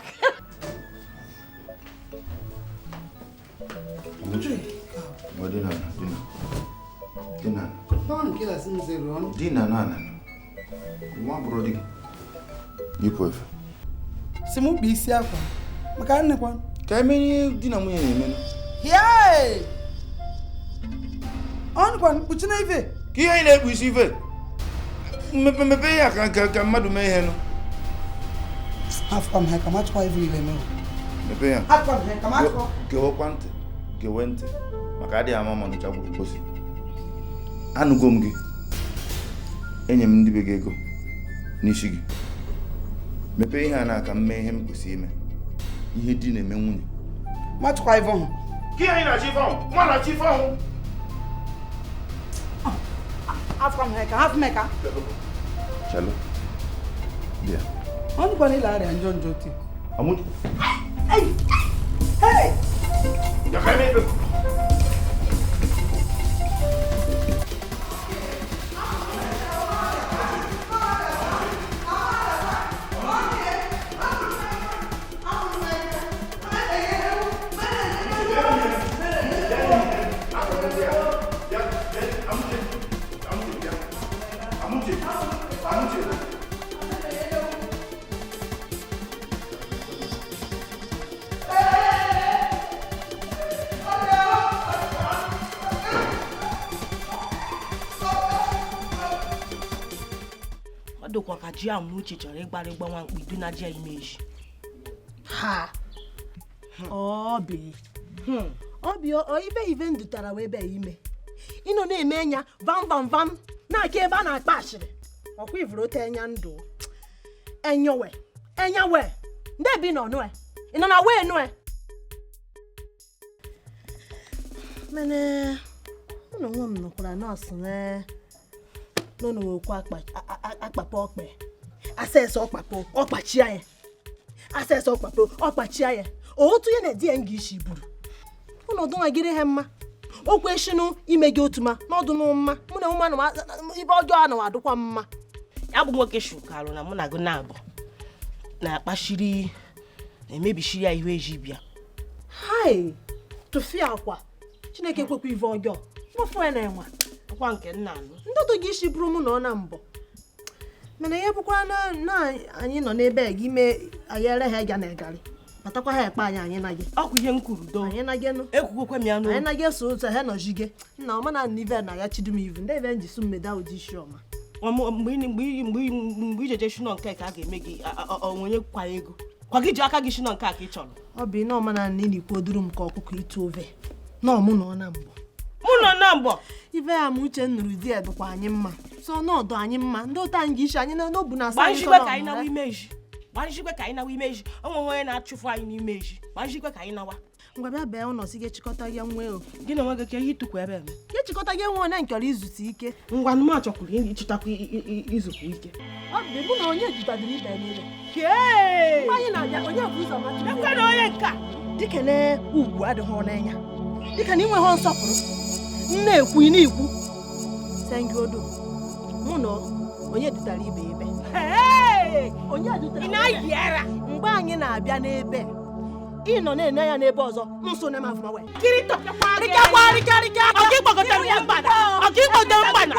Dina na nwa bụrụ di gị yipụ efe. Si mụ kpee isi akwa maka nnekwa ka eme ihe di na nwunye na-eme. Yee! Ọnụkwa mkpuchi na ife. Ka ihe anyị na-ekpu isi ife mmepe mmepe ya ka mmadụ mee ihe nụ. Afọ m ha ka m achọkwa ife niile mere. Mmepe ya. Afọ m ha ka m achọkwa. Gewekwa ntị, gewe ntị maka adịghị ama ma nụcha gburu mposi. Anụgo m gị. Enye m ndị be gị ego n'isi gị. Mepee ihe a na-aka m mee ihe m kwesịrị ime. Ihe di na-eme nwunye. Ma chọkwa ife ọhụ. Ka ihe anyị na-achọ ife ọhụ? Nwa na-achọ ife ọhụ. Afọ m ha ka hafụ m ka. Chalụ. Bịa. Ọ nụkwa na ịla arịa njọ njọ ti. Amuche. Hey! Hey! Ya ka eme ife. Ọ dịkwa ka ji Amuche chọrọ ịgbara ịgba nwa mkpi du na ji ya ime eji. Ha! Obi. Obi ife ife ndutara wee bịa ime. Ị nọ na-eme enya vam vam vam na-aka ebe a na-akpa ashịrị. Ọkwa ivuru ote enya ndụ. Enyowe. Enyawe. Ndị ebe ị nọ nue. Ị nọ na wee nue. Mene ụlọ nwa m nọkwara nọọsụ na n'ụlọ okwu akpapọ ọkpe. Asesọ ọkpapọ ọkpachia ya. Asesọ ọkpapọ ọkpachia ya. Otu ya na di ya nga isi buru. Ọnọdụ nwa gịrị ha mma. Okwu eshinu ime gị otu ma n'ọdụ nụ mma. Mụ na ụmụ ibe ọjọọ a na adụkwa mma. Ya bụ nwoke shukarụ na mụ na gị na-abụ na-akpashiri na-emebishiri ya ihu eji bịa. Hai! Tụfịa akwa. Chineke ekwekwa ive ọjọọ. Mụfụ ya na enwa. Akwa nke nna anụ. Ndọdụ gị isi bụrụ mụ na ọ na mbọ. Mana ya bụkwa na anyị nọ n'ebe a gị mee anyị ere ha ịga na ịgarị. Batakwa ha ekpe anyị anyị na gị. Ọkwa ihe m kwuru do. Anyị na gị nụ. Ekwukwekwe m ya n'olu. Anyị na gị so ụzọ ha nọjige. Nna ọma na nnive na ya chidum ivu. Ndị ebe nji sụ mmeda ụdị isi ọma. Mgbe ijeje shino nke ka a ga-eme gị onwenye kwa ego. Kwa gị ji aka gị shino nke a ka ị chọrọ. Ọ bụ na ọma na nne na-ekwu oduru m ka ọkụkọ ịtụ ove. Na ọmụ nọ na mbọ. Mụ nọ na mbọ. Ife ya ma uche nụrụ di ya dịkwa anyị mma. So n'ọdụ anyị mma. Ndị ụta anyị ga-isi anyị n'obu na asa anyị Gbanjikwe ka anyị nawa ime ji. Gbanjikwe ka anyị nawa ime ji. O nweghị onye na-achụfu anyị n'ime ji. Gbanjikwe ka anyị nawa. Ngwa bịa bịa ụnọ si ga-echịkọta gị nwe o. Gị na onwe gị ka ihe ịtụkwa ebe eme. Ga-echịkọta gị nwe onye nkọrọ izute ike. Ngwa nụ m achọkwuru ịchịtakwa izukwu ike. Ọ dị mụ na onye jidadịrị ibe niile. Kee! Mgbe anyị na-abịa onye bụ ụzọ machiri. Ekwe na onye nka. Dịka na ugwu adịghị n'anya. Dịka na inweghị nsọpụrụ. Nna ekwu ị na-ekwu. Sengodo. Mụ na onye dutara ibe ebe. Onye dutara. Ị na-ayị ara. Mgbe anyị na-abịa n'ebe ị nọ na-ene ya n'ebe ọzọ nso na mafụma wee. Kiri tọpịakwa gị. Rịkakwa rịka rịka. Ọ gị gbagotere ya mgbada. Ọ gị gbagotere mgbada.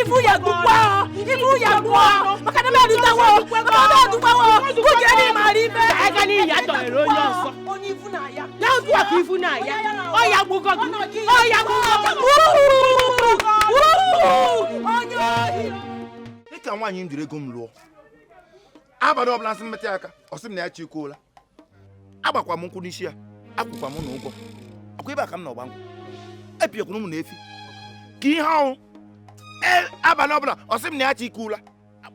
Ifu ya gbukwa. Ifu ya gbukwa. Maka na m edutawo. Maka na m edukwawo. Kuje ni mara ife. Aga n'iyi adọnyere onye ọzọ. Onye ifu na ya. Ya otu a ka ifu na ya. Ọ ya gbugo gị. Ọ ya gbugo gị. Onye ohi. Dịka nwaanyị m jiri ego m lụọ. Abalị ọbụla sị mmetụ aka, ọ sị m na ya chịkwuola. Agbakwa m nkwụ n'isi ya, akwụkwa m na ụgwọ. Akwa ebe a ka m na ọgba nkwụ. Epiekwuru m na efi. Ka ihe ọnwụ. Abalị ọbụla ọ sị m na ya chịkwuola.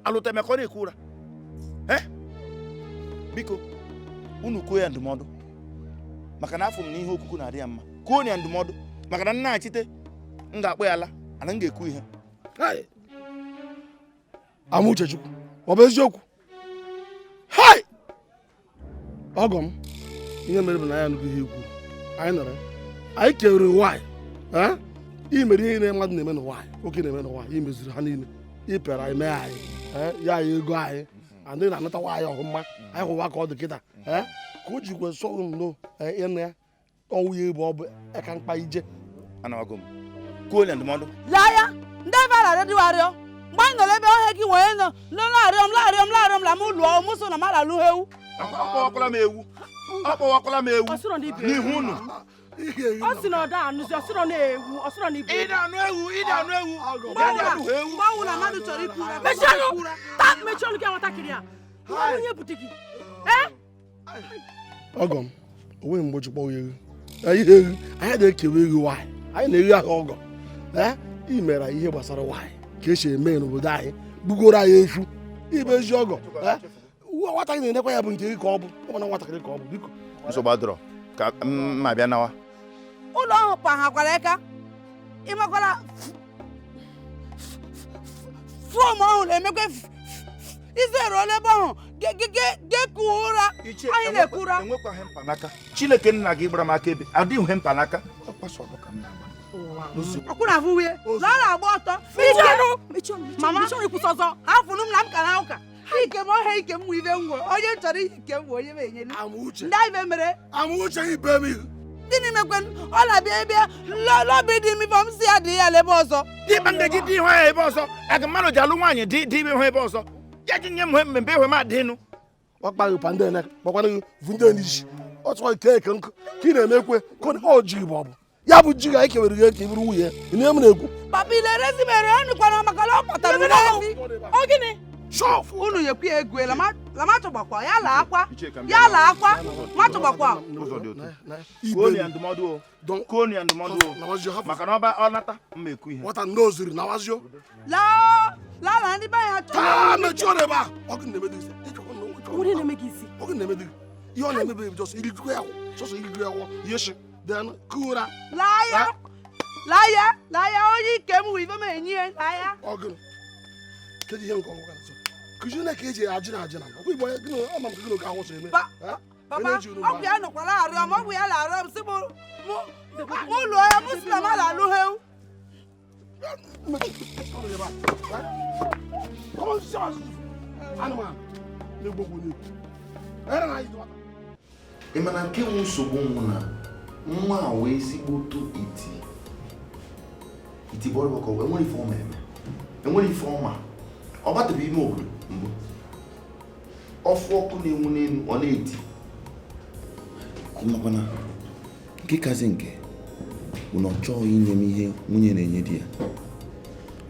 Alụta emeka ọ na-ekwu ụra. Biko, unu kwuo ya ndụmọdụ. Maka na afọ m na ihe okuku na-adị ya mma. Kwuo ya ndụmọdụ. Maka na nna achite, m ga-akpọ ya ala, ana m ga-ekwu ihe. Amuchechukwu, ọ bụ eziokwu? Hai! Ọgọ m, Ihe mere bụ na anyị anụghị ihe ikwu. Anyị nọrọ. Anyị kewere nwaanyị. Ị mere ihe niile mmadụ na-eme n'ụwa anyị, nwoke na-eme n'ụwa anyị, mezuru ha niile. Ị pịara anyị mee anyị, ya anyị ego anyị, andị na-anatawa anyị ọhụma, anyị hụwa ka ọ dị kịta. Ka o jikwa sọ nnọọ ịnụ ya, ọnwụ ya bụ ọ bụ eka mkpa ije. Anawago m. Kwuo ya ndụmọdụ. Laa ya, ndị ebe a na-arịọ arịọ. Mgbe anyị nọrọ ebe ọhịa gị wee nọ, na-arịọ m na-arịọ m na-arịọ m la m lụọ mụ so na m alụ ewu. Akpọwakwala m ewu. Akpọwakwala m ewu. N'ihu unu. Ọ sị na ọ da anụzi, ọ sịrọ na ewu, ọ sịrọ na ibu. Ị na-anụ ewu, ị na-anụ ewu. Mgbe ọwụla mmadụ chọrọ ikwu ụra. Mechie ọnụ! Taa mechie ọnụ gị nwatakịrị a. Onye bụ di gị? Ee? Ọgọ m, o nweghị mgbe o ji kpọọ ya ewu. Ihe ewu, anyị na-ekewa ewu nwaanyị. Anyị na-ewu ahụ ọgọ. Ị mere ihe gbasara nwaanyị ka esi eme n'obodo anyị, gbugoro anyị efu. Ibe ezi ọgọ. Nwatakịrị na-enekwa ya bụ nke gị ka ọ bụ. Ọ bụ na nwatakịrị ka ọ bụ, biko. Nsogbu adọrọ ka m ma bịa nawa. Ụlọ ahụ pahakwara aka. Ịmakwara fọm ahụ na-emekwa izeruola ebe ahụ geku ụra. Anyị na-eku ụra. Enwekwaghị mkpanaka. Chineke nna gị gbara m aka ebe adịghị mkpanaka. Ọkwụrụ ahụ wee na ọ na-agba ọtọ. Mama, afụrụ m na m ka na ụka. Ike m ọhịa ike m nwe ibe ngwo. Onye m chọrọ ihe ike m nwe onye m enyelu. Ndị ibe mere. Amuche ibe m ihu. Gịnị mekwe ọ na-abịa ebe lọbi dị m ife m si ya dị ya ebe ọzọ. Dịkpa ndị ji dị ihu ya ebe ọzọ. Aga mmadụ ji alụ nwaanyị dị dị ibe ihu ebe ọzọ. Ya ji nye m mmemme ihu m adịnụ. Ọ kpaghị pa ndị ene kpakwana gị vu ndị n'isi. Ọ chọrọ ike eke nkụ ka ị na-emekwe ka ọ ji bụ ọ bụ. Ya bụ ji ga anyị kewere gị ka ị bụrụ nwunye. Ị na-eme na-ekwu. Papa ile rezi mere ọnụ kwana maka na ọ kpatara n'ezi. Ọ gịnị? Unu yekwu ya egwu la matụgbakwa ya la akwa ya la akwa matụgbakwa. Kwuo ya ndụmọdụ o. Kwuo ya ndụmọdụ o. Maka na ọ nata mma ekwu ihe. Nwata ndị ozuri nawazio. Laa laa na ndị be anyị achọghị. Taa mechie ọnụ ebe a. Ọ gị na-eme gị isi. Onye na-eme gị isi. Ọ gị na-eme gị. Ihe ọ na-emebe bụ jọsọ irikwe ya sọsọ irikwe ya ihe shi then kura. Laa ya laa ya laa ya onye ike m wụ ife m enyi ya laa ya. Ọ gị. Kedu ihe nke ọgwụ ga-asọ? Kụzie ka eji ajị na ajị na ọkwa igbo gịnị ama m gịnị ka ahụ sị eme. Papa, ọ bụ ya nọkwara arịọ m, ọ bụ ya na-arịọ m sị mụ lụọ ya, mụ sị na m alụ ewu. Ị ma na nke nwe nsogbu nwụ na nwa a wee ezigboto iti iti bọrọ ka enwere ife ọma eme, enwere ife ọma. Ọ batara ime obodo mbụ ọfụ ọkụ na-enwu n'elu ọ na-eti. Makwana nke kazi nke bụ na ọ chọghị inye m ihe nwunye na-enye di ya.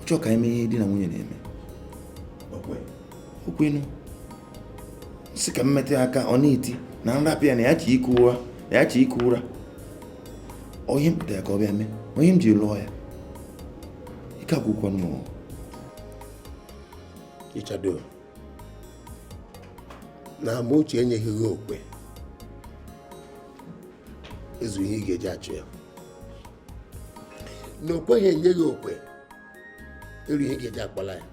Ọ chọọ ka anyị mee ihe di na nwunye na-eme. Okwenu sị ka m metụ ya aka ọ na-eti na nrapụ ya na ya chi iku ụra na ya chi iku ụra. Onye m pụtara ka ọ bịa mee, onye m ji lụọ ya. Ike agwụkwanụ m. Ịchado na Amuche enyeghị gị okwe ezu ihe ị ga-eji achụ ya. Na o kweghị enye gị okwe eru ihe ị ga-eji akpala ya.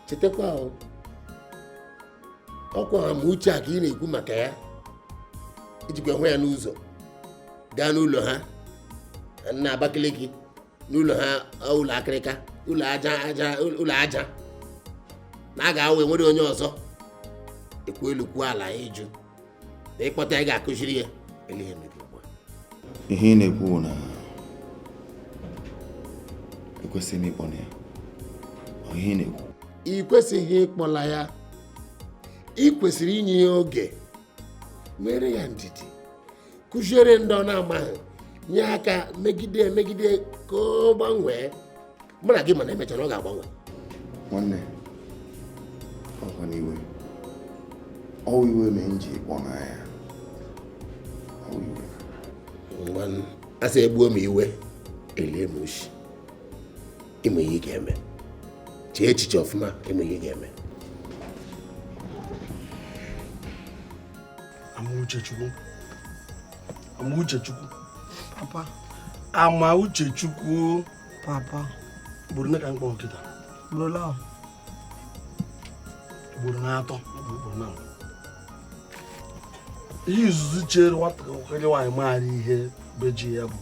Chetakwa ọkwa Amuche a ka ị na-ekwu maka ya ijikwa hụ ya n'ụzọ gaa n'ụlọ ha na Abakaliki n'ụlọ ha ụlọ akịrịka ụlọ aja aja ụlọ aja na a ga-awa enwere onye ọzọ ekwu elu kwuo ala ịjụ na ịkpọta ya ga-akụziri ya ele ihe mere ugbu a. Ihe ị na-ekwu na ekwesịghị m ịkpọ ya. Ọ ihe ị na-ekwu. Ị kwesịghị ịkpọla ya. Ị kwesịrị inye ya oge, nwere ya ndidi, kụziere ndị ọ na-amaghị, nye aka megide emegide ka ọ gbanwee. Mụ na gị mana emechara ọ ga-agbanwe. Nwanne, ọkwa n'iwe. Ọ iwe mee m ji kpọ n'anya. Ọ iwe. Ngwa asị egbuo m iwe, elie m ushi. Ịma ihe ị ga-eme. Chee echiche ọfụma, ịma ihe ị ga-eme. Amauchechukwu. Amauchechukwu. Papa. Amauchechukwu. Papa. Ugboro ole ka m kpọrọ kịta? Ugboro ole ahụ? Ugboro na-atọ, ugboro na. Ihe izuzu chere nwatakịrị nwaanyị maara ihe be ji ya bụ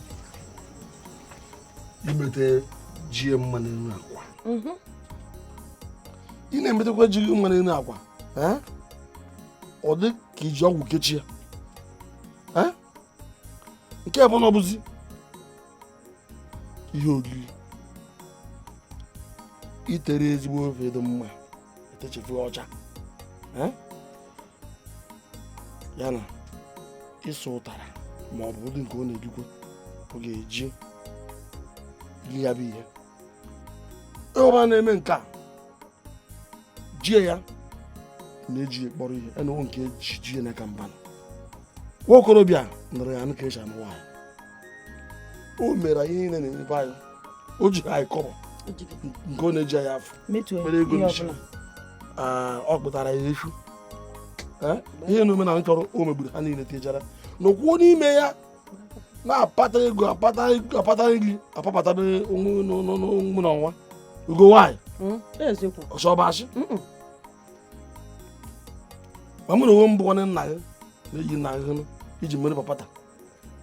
imete ji mma n'elu akwa. Ị na-emetekwa ji gị mma n'elu akwa, ọ dị ka iji ọgwụ kechie ya. Nke bụ na ọ bụzi ihe oriri itere ezigbo ofe dị mma etechefu ọcha, ya na ịsụ ụtara ma ọ bụ ụdị nke ọ na-erikwa ọ ga-eji iri ya bụ ihe. Ọba na-eme nke a jie ya na-eji kpọrọ ihe ena nke ji jie na ka mba nwa okorobịa nụrụ ya ka esi anụ nwaanyị. O mere ihe niile na-emebe anyị, o ji anyị kọrọ nke ọ na-eji anyị afọ mere ego n'isi, ọ kpụtara ya efu. Ihe na omenala chọrọ o megburu ha niile tejara n'okwuo n'ime ya na-apata ego apata nri apapatabe onwe n'ọnwa ugo nwaanyị ọsọbashi. Ma mụ na onwe m bụ nwanne nna gị na-eyi nna gị iji mere papata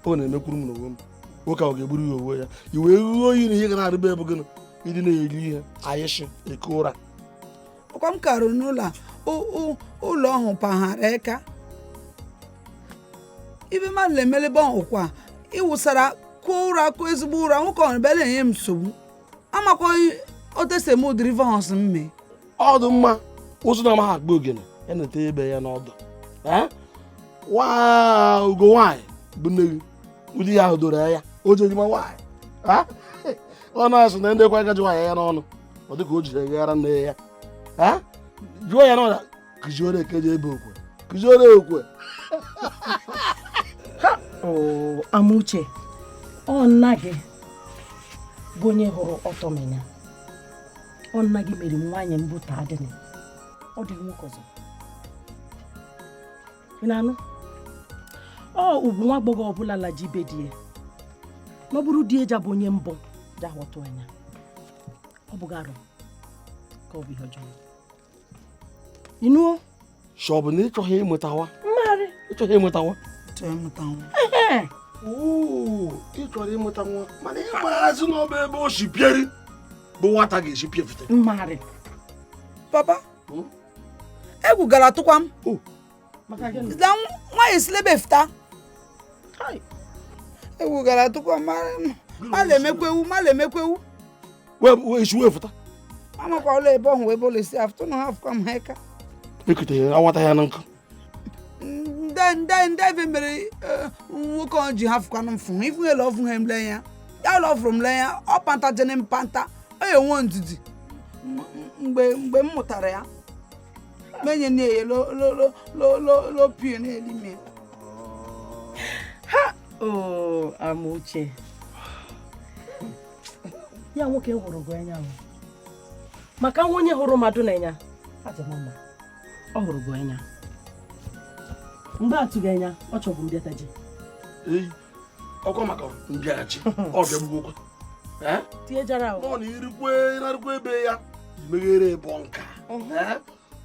ọ na-emekwuru m na onwe m nwoke ahụ ga-egburu ya onwe ya i wee ruo oyi na ihe ga na-arịba ebe gị ịdị na-eri ihe ayịshị eke ụra. Ọkwa m karụ n'ụlọ ụlọ ọhụ paghara eka ibe mmadụ na-emelebe ọhụkwa ịwụsara kụọ ụra kụọ ezigbo ụra nwoke ọhụrụ bịa na-enye m nsogbu amakwa otese m ụdịrị vọhọs mme. Ọ dị mma ụzụ na amaghị agba ogene ya na-ete ebe ya n'ọdụ. Nwa ugo nwaanyị bụ nne gị ụdị ya ahụ doro ya o jeri ma nwaanyị ọ na-asụ na ndị kwa gaji nwaanyị ya n'ọnụ ọ dịka o jiri eghara nne ya. Jụọ ya n'ọra kụziere ekeje ebe okwe kụziere okwe. Amuche, ọ nna gị bụ onye hụrụ ọtọmenya, ọ nna gị mere nwaanyị mbụ taa dịnị ọ dị nwoke ọzọ ị na-anụ ọ ugwu nwa agbọghọ ọbụla laji be di ya na ọ bụrụ di eja bụ onye mbụ jahụtụ anya ọ bụghị arụ ka ọ bụ ihe ọjọọ ịnụọ. Shọbụ na ịchọghị ịmụtawa ịchọghị ịmụtawa ị chọrọ ịmụta nwa mana ịmarazi n'ọba ebe o si pieri bụ nwata ga-esi piefute. Papa egwu gara tụkwa m nwaanyị esilebe fụta egwu gara tụkwa m mala emekwewu mala emekwewu wee fụta amakwa ụlọ ebe ọhụ ebe ụlọ esi afụtụ na ha afụkwa m ha eka ekutere anwata ya na nkụ ndị ebe mere nwoke ọ ji ha fụkwanụ m fụ ifu ele ọfụ ha mle ya ya ụlọ ọfụrụ m le ya ọ panta jene m panta ọ ya enwe ndidi mgbe m mụtara ya menye na eye lopie na-elime ha. O Amuche, ya nwoke hụrụ gị anya maka nwa onye hụrụ mmadụ n'anya adị m mma ọ hụrụ gị anya mgbe atụghị anya ọ chọbụ mbịata ji ọkwa maka mbịaghachi ọ bịagbugokwa tinyejara ọ na irikwe narịkwa ebe ya meghere ebo nka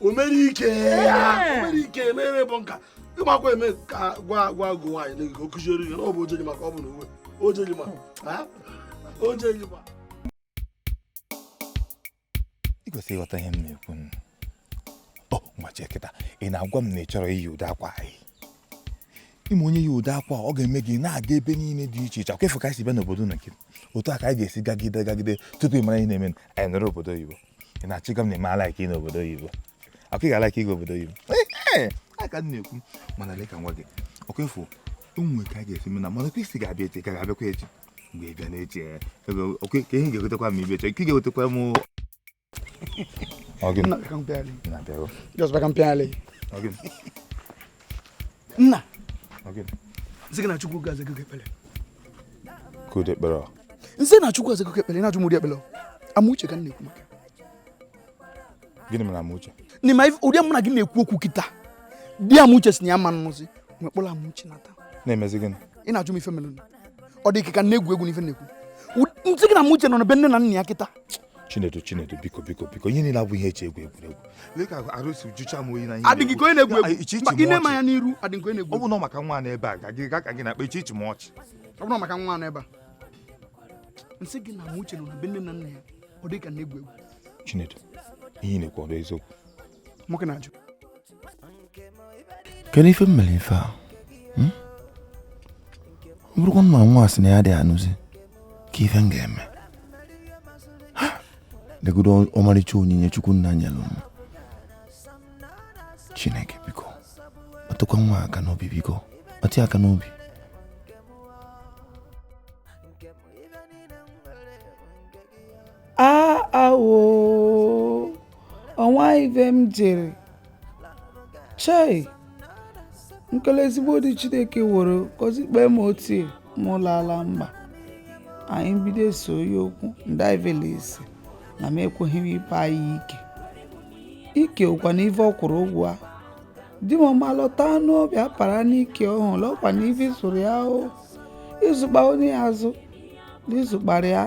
o mere ike ya o mere ike emere ebo nka ịmakwa eme ka gwa gwa gụ nwaanyị na o kụziere ihe na ọ bụ ojeji maka ọ bụ na uwe ojeji ma ojeji ma. Ị kwesịrị ịghọta ihe m na-ekwu. Ọ ngwachi kịta ị na-agwa m na ị chọrọ iyi ụdị akwa anyị ime onye yi ụdị akwa ọ ga-eme gị na-aga ebe niile dị iche iche akwa efu ka anyị si bịa n'obodo na nke otu a ka anyị ga-esi gagide gagide tupu ị mara ihe na-eme anyị nọrọ obodo oyibo. Ị na-achịga m na eme alaiki n'obodo oyibo akwa ị ga-alaiki ịga obodo oyibo ee aka m na-ekwu mana lee ka nwa gị ọkwa efu onwe ka anyị ga-esi mena mana kwesị ga-abịa echi ka ga-abịakwa echi mgbe ị bịa n'echi ka ihe ga-egotekwa m ibe echi ka ị ga-egotekwa m. Nna nsị na Chukwu ga-aza gị ekpere. Nsị na Chukwu aza gị ekpere na-ajụ m ụdị ekpere Amuche ka m na-ekwu maka. Gịnị mere Amuche? N'ime ụdị mụ na gị na-ekwu okwu kịta di Amuche si na ya ma nnụzi nwee kpọrọ Amuche nata. Na-emezi gịnị? Ị na-ajụ m ife mere ọ dị ka na-egwu egwu n'ife na-ekwu. Nsị gị na Amuche nọ na be nne na nna ya kịta. Chinedu, Chinedu, biko, biko, biko, ihe niile abụghị ihe eji egwu egwuregwu. Lee ka arụ si jucha m oyi na ihe. Adịghị ka onye na-egwu egwu. Iche iche Mba, ị m na-eme ọchị. anya n'iru, adịghị ka onye na-egwu Ọ bụ na ọ maka nwa n'ebe a, ka gị ka gị na-akpa iche iche m ọchị. Ọ bụrụ maka nwa n'ebe a. Nsị gị na Amuche nọ na be nne na nna ya, ọ dị ka na-egwu egwu. Chinedu, ihe ị na-ekwu ọ bụ eziokwu? Nwoke na-ajụ. Kedu ife m mere ife a? Ọ bụrụkwa na nwa sị na ya adịghị anụzi, ka ife m ga-eme? Ha! Legodo ọmarịcha onyinye Chukwu nna nyere m. Chineke biko, kpatụkwa nwa aka n'obi biko, kpatụ ya aka n'obi. Awo ọnwa ife m jere chei nkele ezigbo dị Chineke were gọzikpe m otie m lala mba anyị bido so ya okwu ndavelesi na m ekweghị m ipe anyị ike ike ụkwa na ife ọ kwụrụ ụgwọ a di m ọma lọta anụ ọbịa para n'ike ọhụụ lọkwa na ife sụrụ ya o ịzụkpa onye ya azụ n'ịzụkpara ya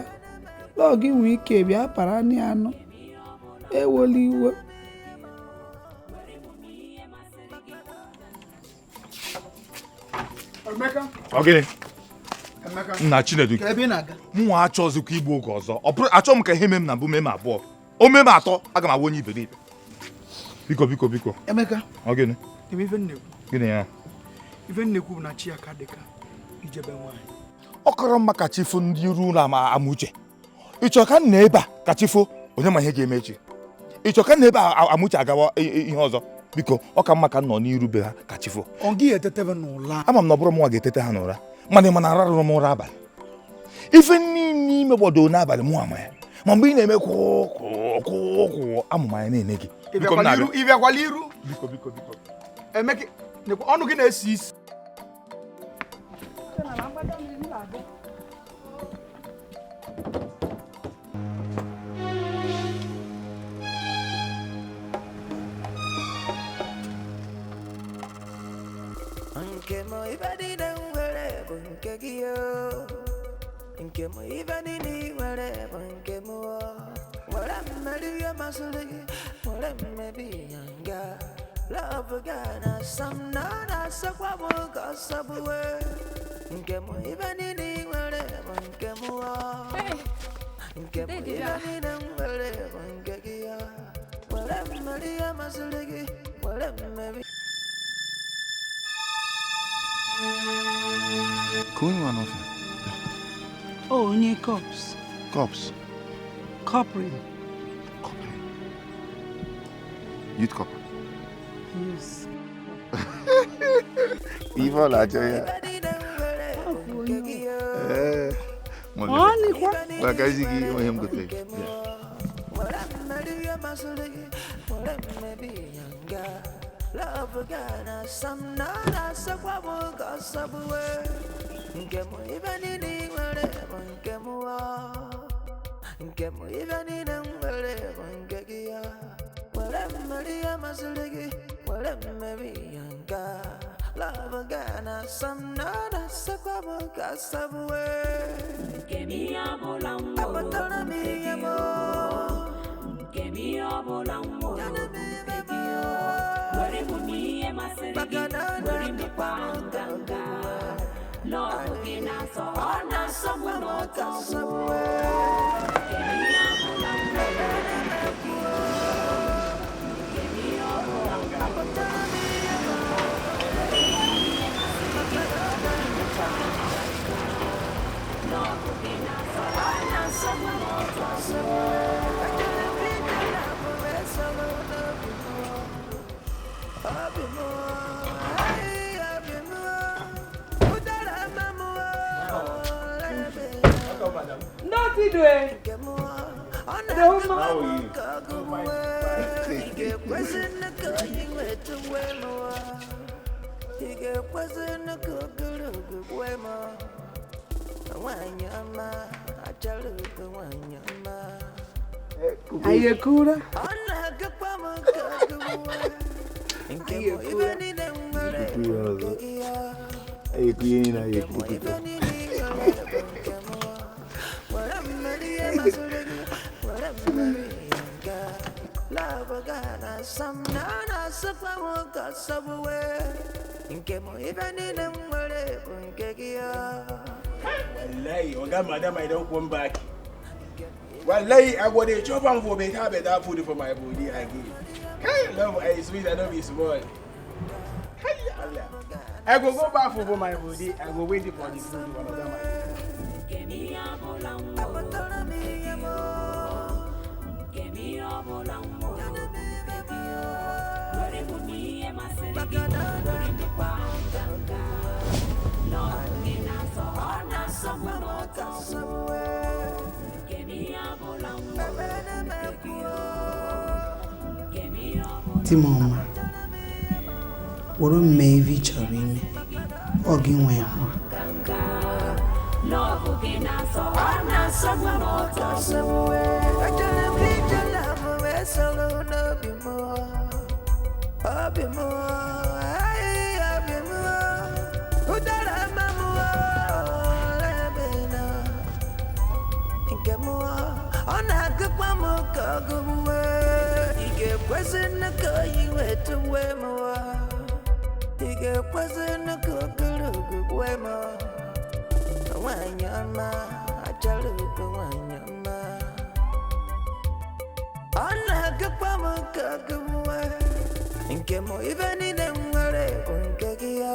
lọọ gị nwee ike bịa para n'anụ ewela iwe. Emeka. Ọ gịnị? Emeka. Nna Chinedu. Ka ebe ị na-aga? Mụnwa achọzikwa igbu oge ọzọ. Ọ bụrụ achọ m ka ihe mee m na mbụ mee m abụọ. O mee m atọ, aga m awụ onye iberibe. Biko, biko, biko. Emeka. Ọ gịnị? Eme ife m na-ekwu. Gịnị ya? Ife m na-ekwu bụ na chi aka dị ka ijebe nwaanyị. Ọ kọrọ mma ka chi fo ndị iru ụlọ ama Amuche. Ị chọrọ ka m nọ ebe a ka chi fo onye ma ihe ga-eme echi? Ị chọrọ ka m nọ ebe a Amuche agawa ihe ọzọ? Biko, ọ ka mma ka m nọ n'iru be ha ka chi fo. Ọ gị etetebe n'ụla. Ama m na ọ bụrụ mụnwa ga-etete ha n'ụra, mana ị ma na ararụrụ m ụra abalị. Ife niile ime gbọdọ n'abalị mụ ama ya. Ma mgbe ị na-eme kwụ kwụ kwụ kwụ, amụma ya na-ene gị. Ị Biko, m bịakwala na-abịa. iru, ị bịakwala iru. Biko, biko, biko. Emeka, nekwa ọnụ gị na-esi isi. Nke m ibe niile m nwere bụ nke gị o. Nke m ibe niile ị nwere bụ nke m o. Were mmeri ihe masịrị gị, were mmebi ya nga. Love gị na-asa m na ọ na-asakwa m ka ọ sọgbuwe. Nke m ibe niile ị nwere bụ nke m o. Nke m ibe niile m nwere bụ nke gị o. Were mmeri ihe masịrị gị, were mmebi. Ka onye nwa n'ọfịa? Oh, onye cops. Cops. Corporal. Youth cop. Yes. Ife ọ na-achọ ya. Ee. Ọ nịkwa. Maka ezi gị onye m gotere. Bịa. Were mmeri ihe masịrị gị, were mmebi ya nga. Love gị na-asa m na ọ na-asakwa m ka ọ sọgbuwe. Nke m ibe niile ị nwere bụ nke m o. Nke m ibe niile m nwere bụ nke gị o. Were mmeri ihe masịrị gị, were mmeri ya nga. Love gị na-asa m na ọ na-asakwa m ka ọ sọgbuwe. Apụtara m ihe m o. Nke m ihe ọbụla m nwụrụ bụ nke gị o. Were m n'ihe masịrị gị, were m kwa nganga. Lọọ gị na-asọ, ọ na-asọ m n'ụtọ m. Nke m ihe ọbụla m nwụrụ bụ nke gị o. Nke m ihe ọbụla m nwụrụ bụ nke gị o. Were m n'ihe masịrị gị, were m kwa nganga. Lọọ gị na-asọ, ọ na-asọ m n'ụtọ m. Not today. How are you? Ayekura. Ayekwu ihe niile ayekwu kịta. Love ga na-asa m na ọ na-asọkwa m ka ọsọgbuwe nke m ibe niile m nwere bụ nke gị. Wallahi, Oga Madam, I don't come back. Wallahi, I go dey chop am for better, better food for my body again. Hey, love, I sweet, I don't be small. Hey, Allah. I go go back for my body. I go wait for the food for Oga Madam. Di m ọma, were m mee ife ị chọrọ ime, ọ gị nwe nwa. Ejere m ije love wee soro n'obi m, obi m, ai, obi m, ụdara ma m, ebe na nke m, ọ na-agụkwa m ka ọgụgbuwe. Ị ga-ekwezi ka oyi wee tụwe m, ị ga-ekwezi ka ogologo gbuwe m. Nwanyị ọma, achọrọ ugo nwanyị ọma, ọ na-agụkwa m ka ọgụgbuwe. Nke m ibe niile m nwere bụ nke gị ya,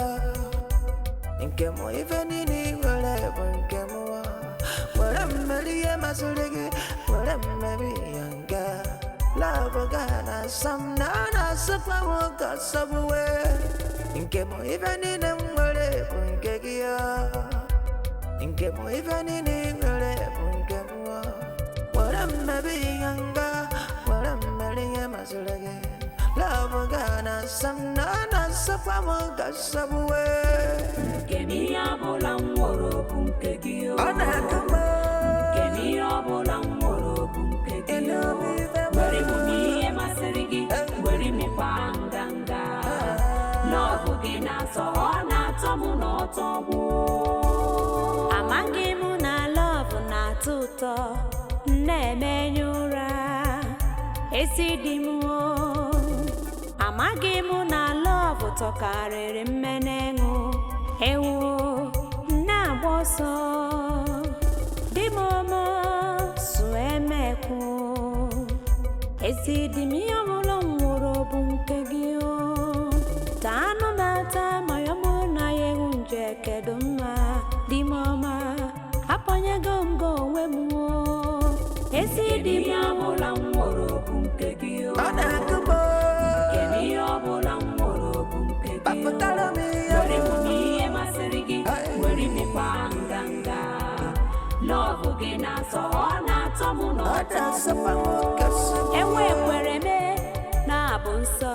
nke m ibe niile ị nwere bụ nke m. Were mmeri ihe masịrị gị, were mmeri ya nga. Love ga na-asa m na ọ na-asọkwa m ka ọsọgbuwe. Nke m ibe niile m nwere bụ nke gị ya, nke m ibe niile ị nwere bụ nke m. Were mmeri ya nga, were mmeri ihe masịrị gị. Love ga na-asa m na ọ na-asọkwa m ka ọsọgbuwe. Nke m ihe ọbụla m nwere bụ nke gị. Ọ na-agụ m. Nke m ihe ọbụla m nwere bụ nke gị. Were m n'ihe masịrị gị, were m kwa nganga. Love gị na-asọ, ọ na-atọ m n'ọtọ gboo. Amaghị m na love na-atọ ụtọ, na-emenye ụra esi dị m o. Amaghị m na love tọkarịrị mmenụ ewu na-agba ọsọ dị m ọma sụ emekwu ezi dị m ihe ọbụla m nwụrụ bụ nke gị o. Taa anụ na-ata ma ya mụ na ya ewu nje kedu mma dị m ọma apanyego m gị onwe m o. Ezi dị m ihe ọbụla m nwụrụ bụ nke gị o. Ọ na-agụ m. Nke m ihe ọbụla m nwụrụ bụ nke gị o. Were m n'ihe masịrị gị, were m kwa nganga. Love gị na-asọ, ọ na-atọ m n'ọtọ. Enwe kwere me na-abụ nsọ.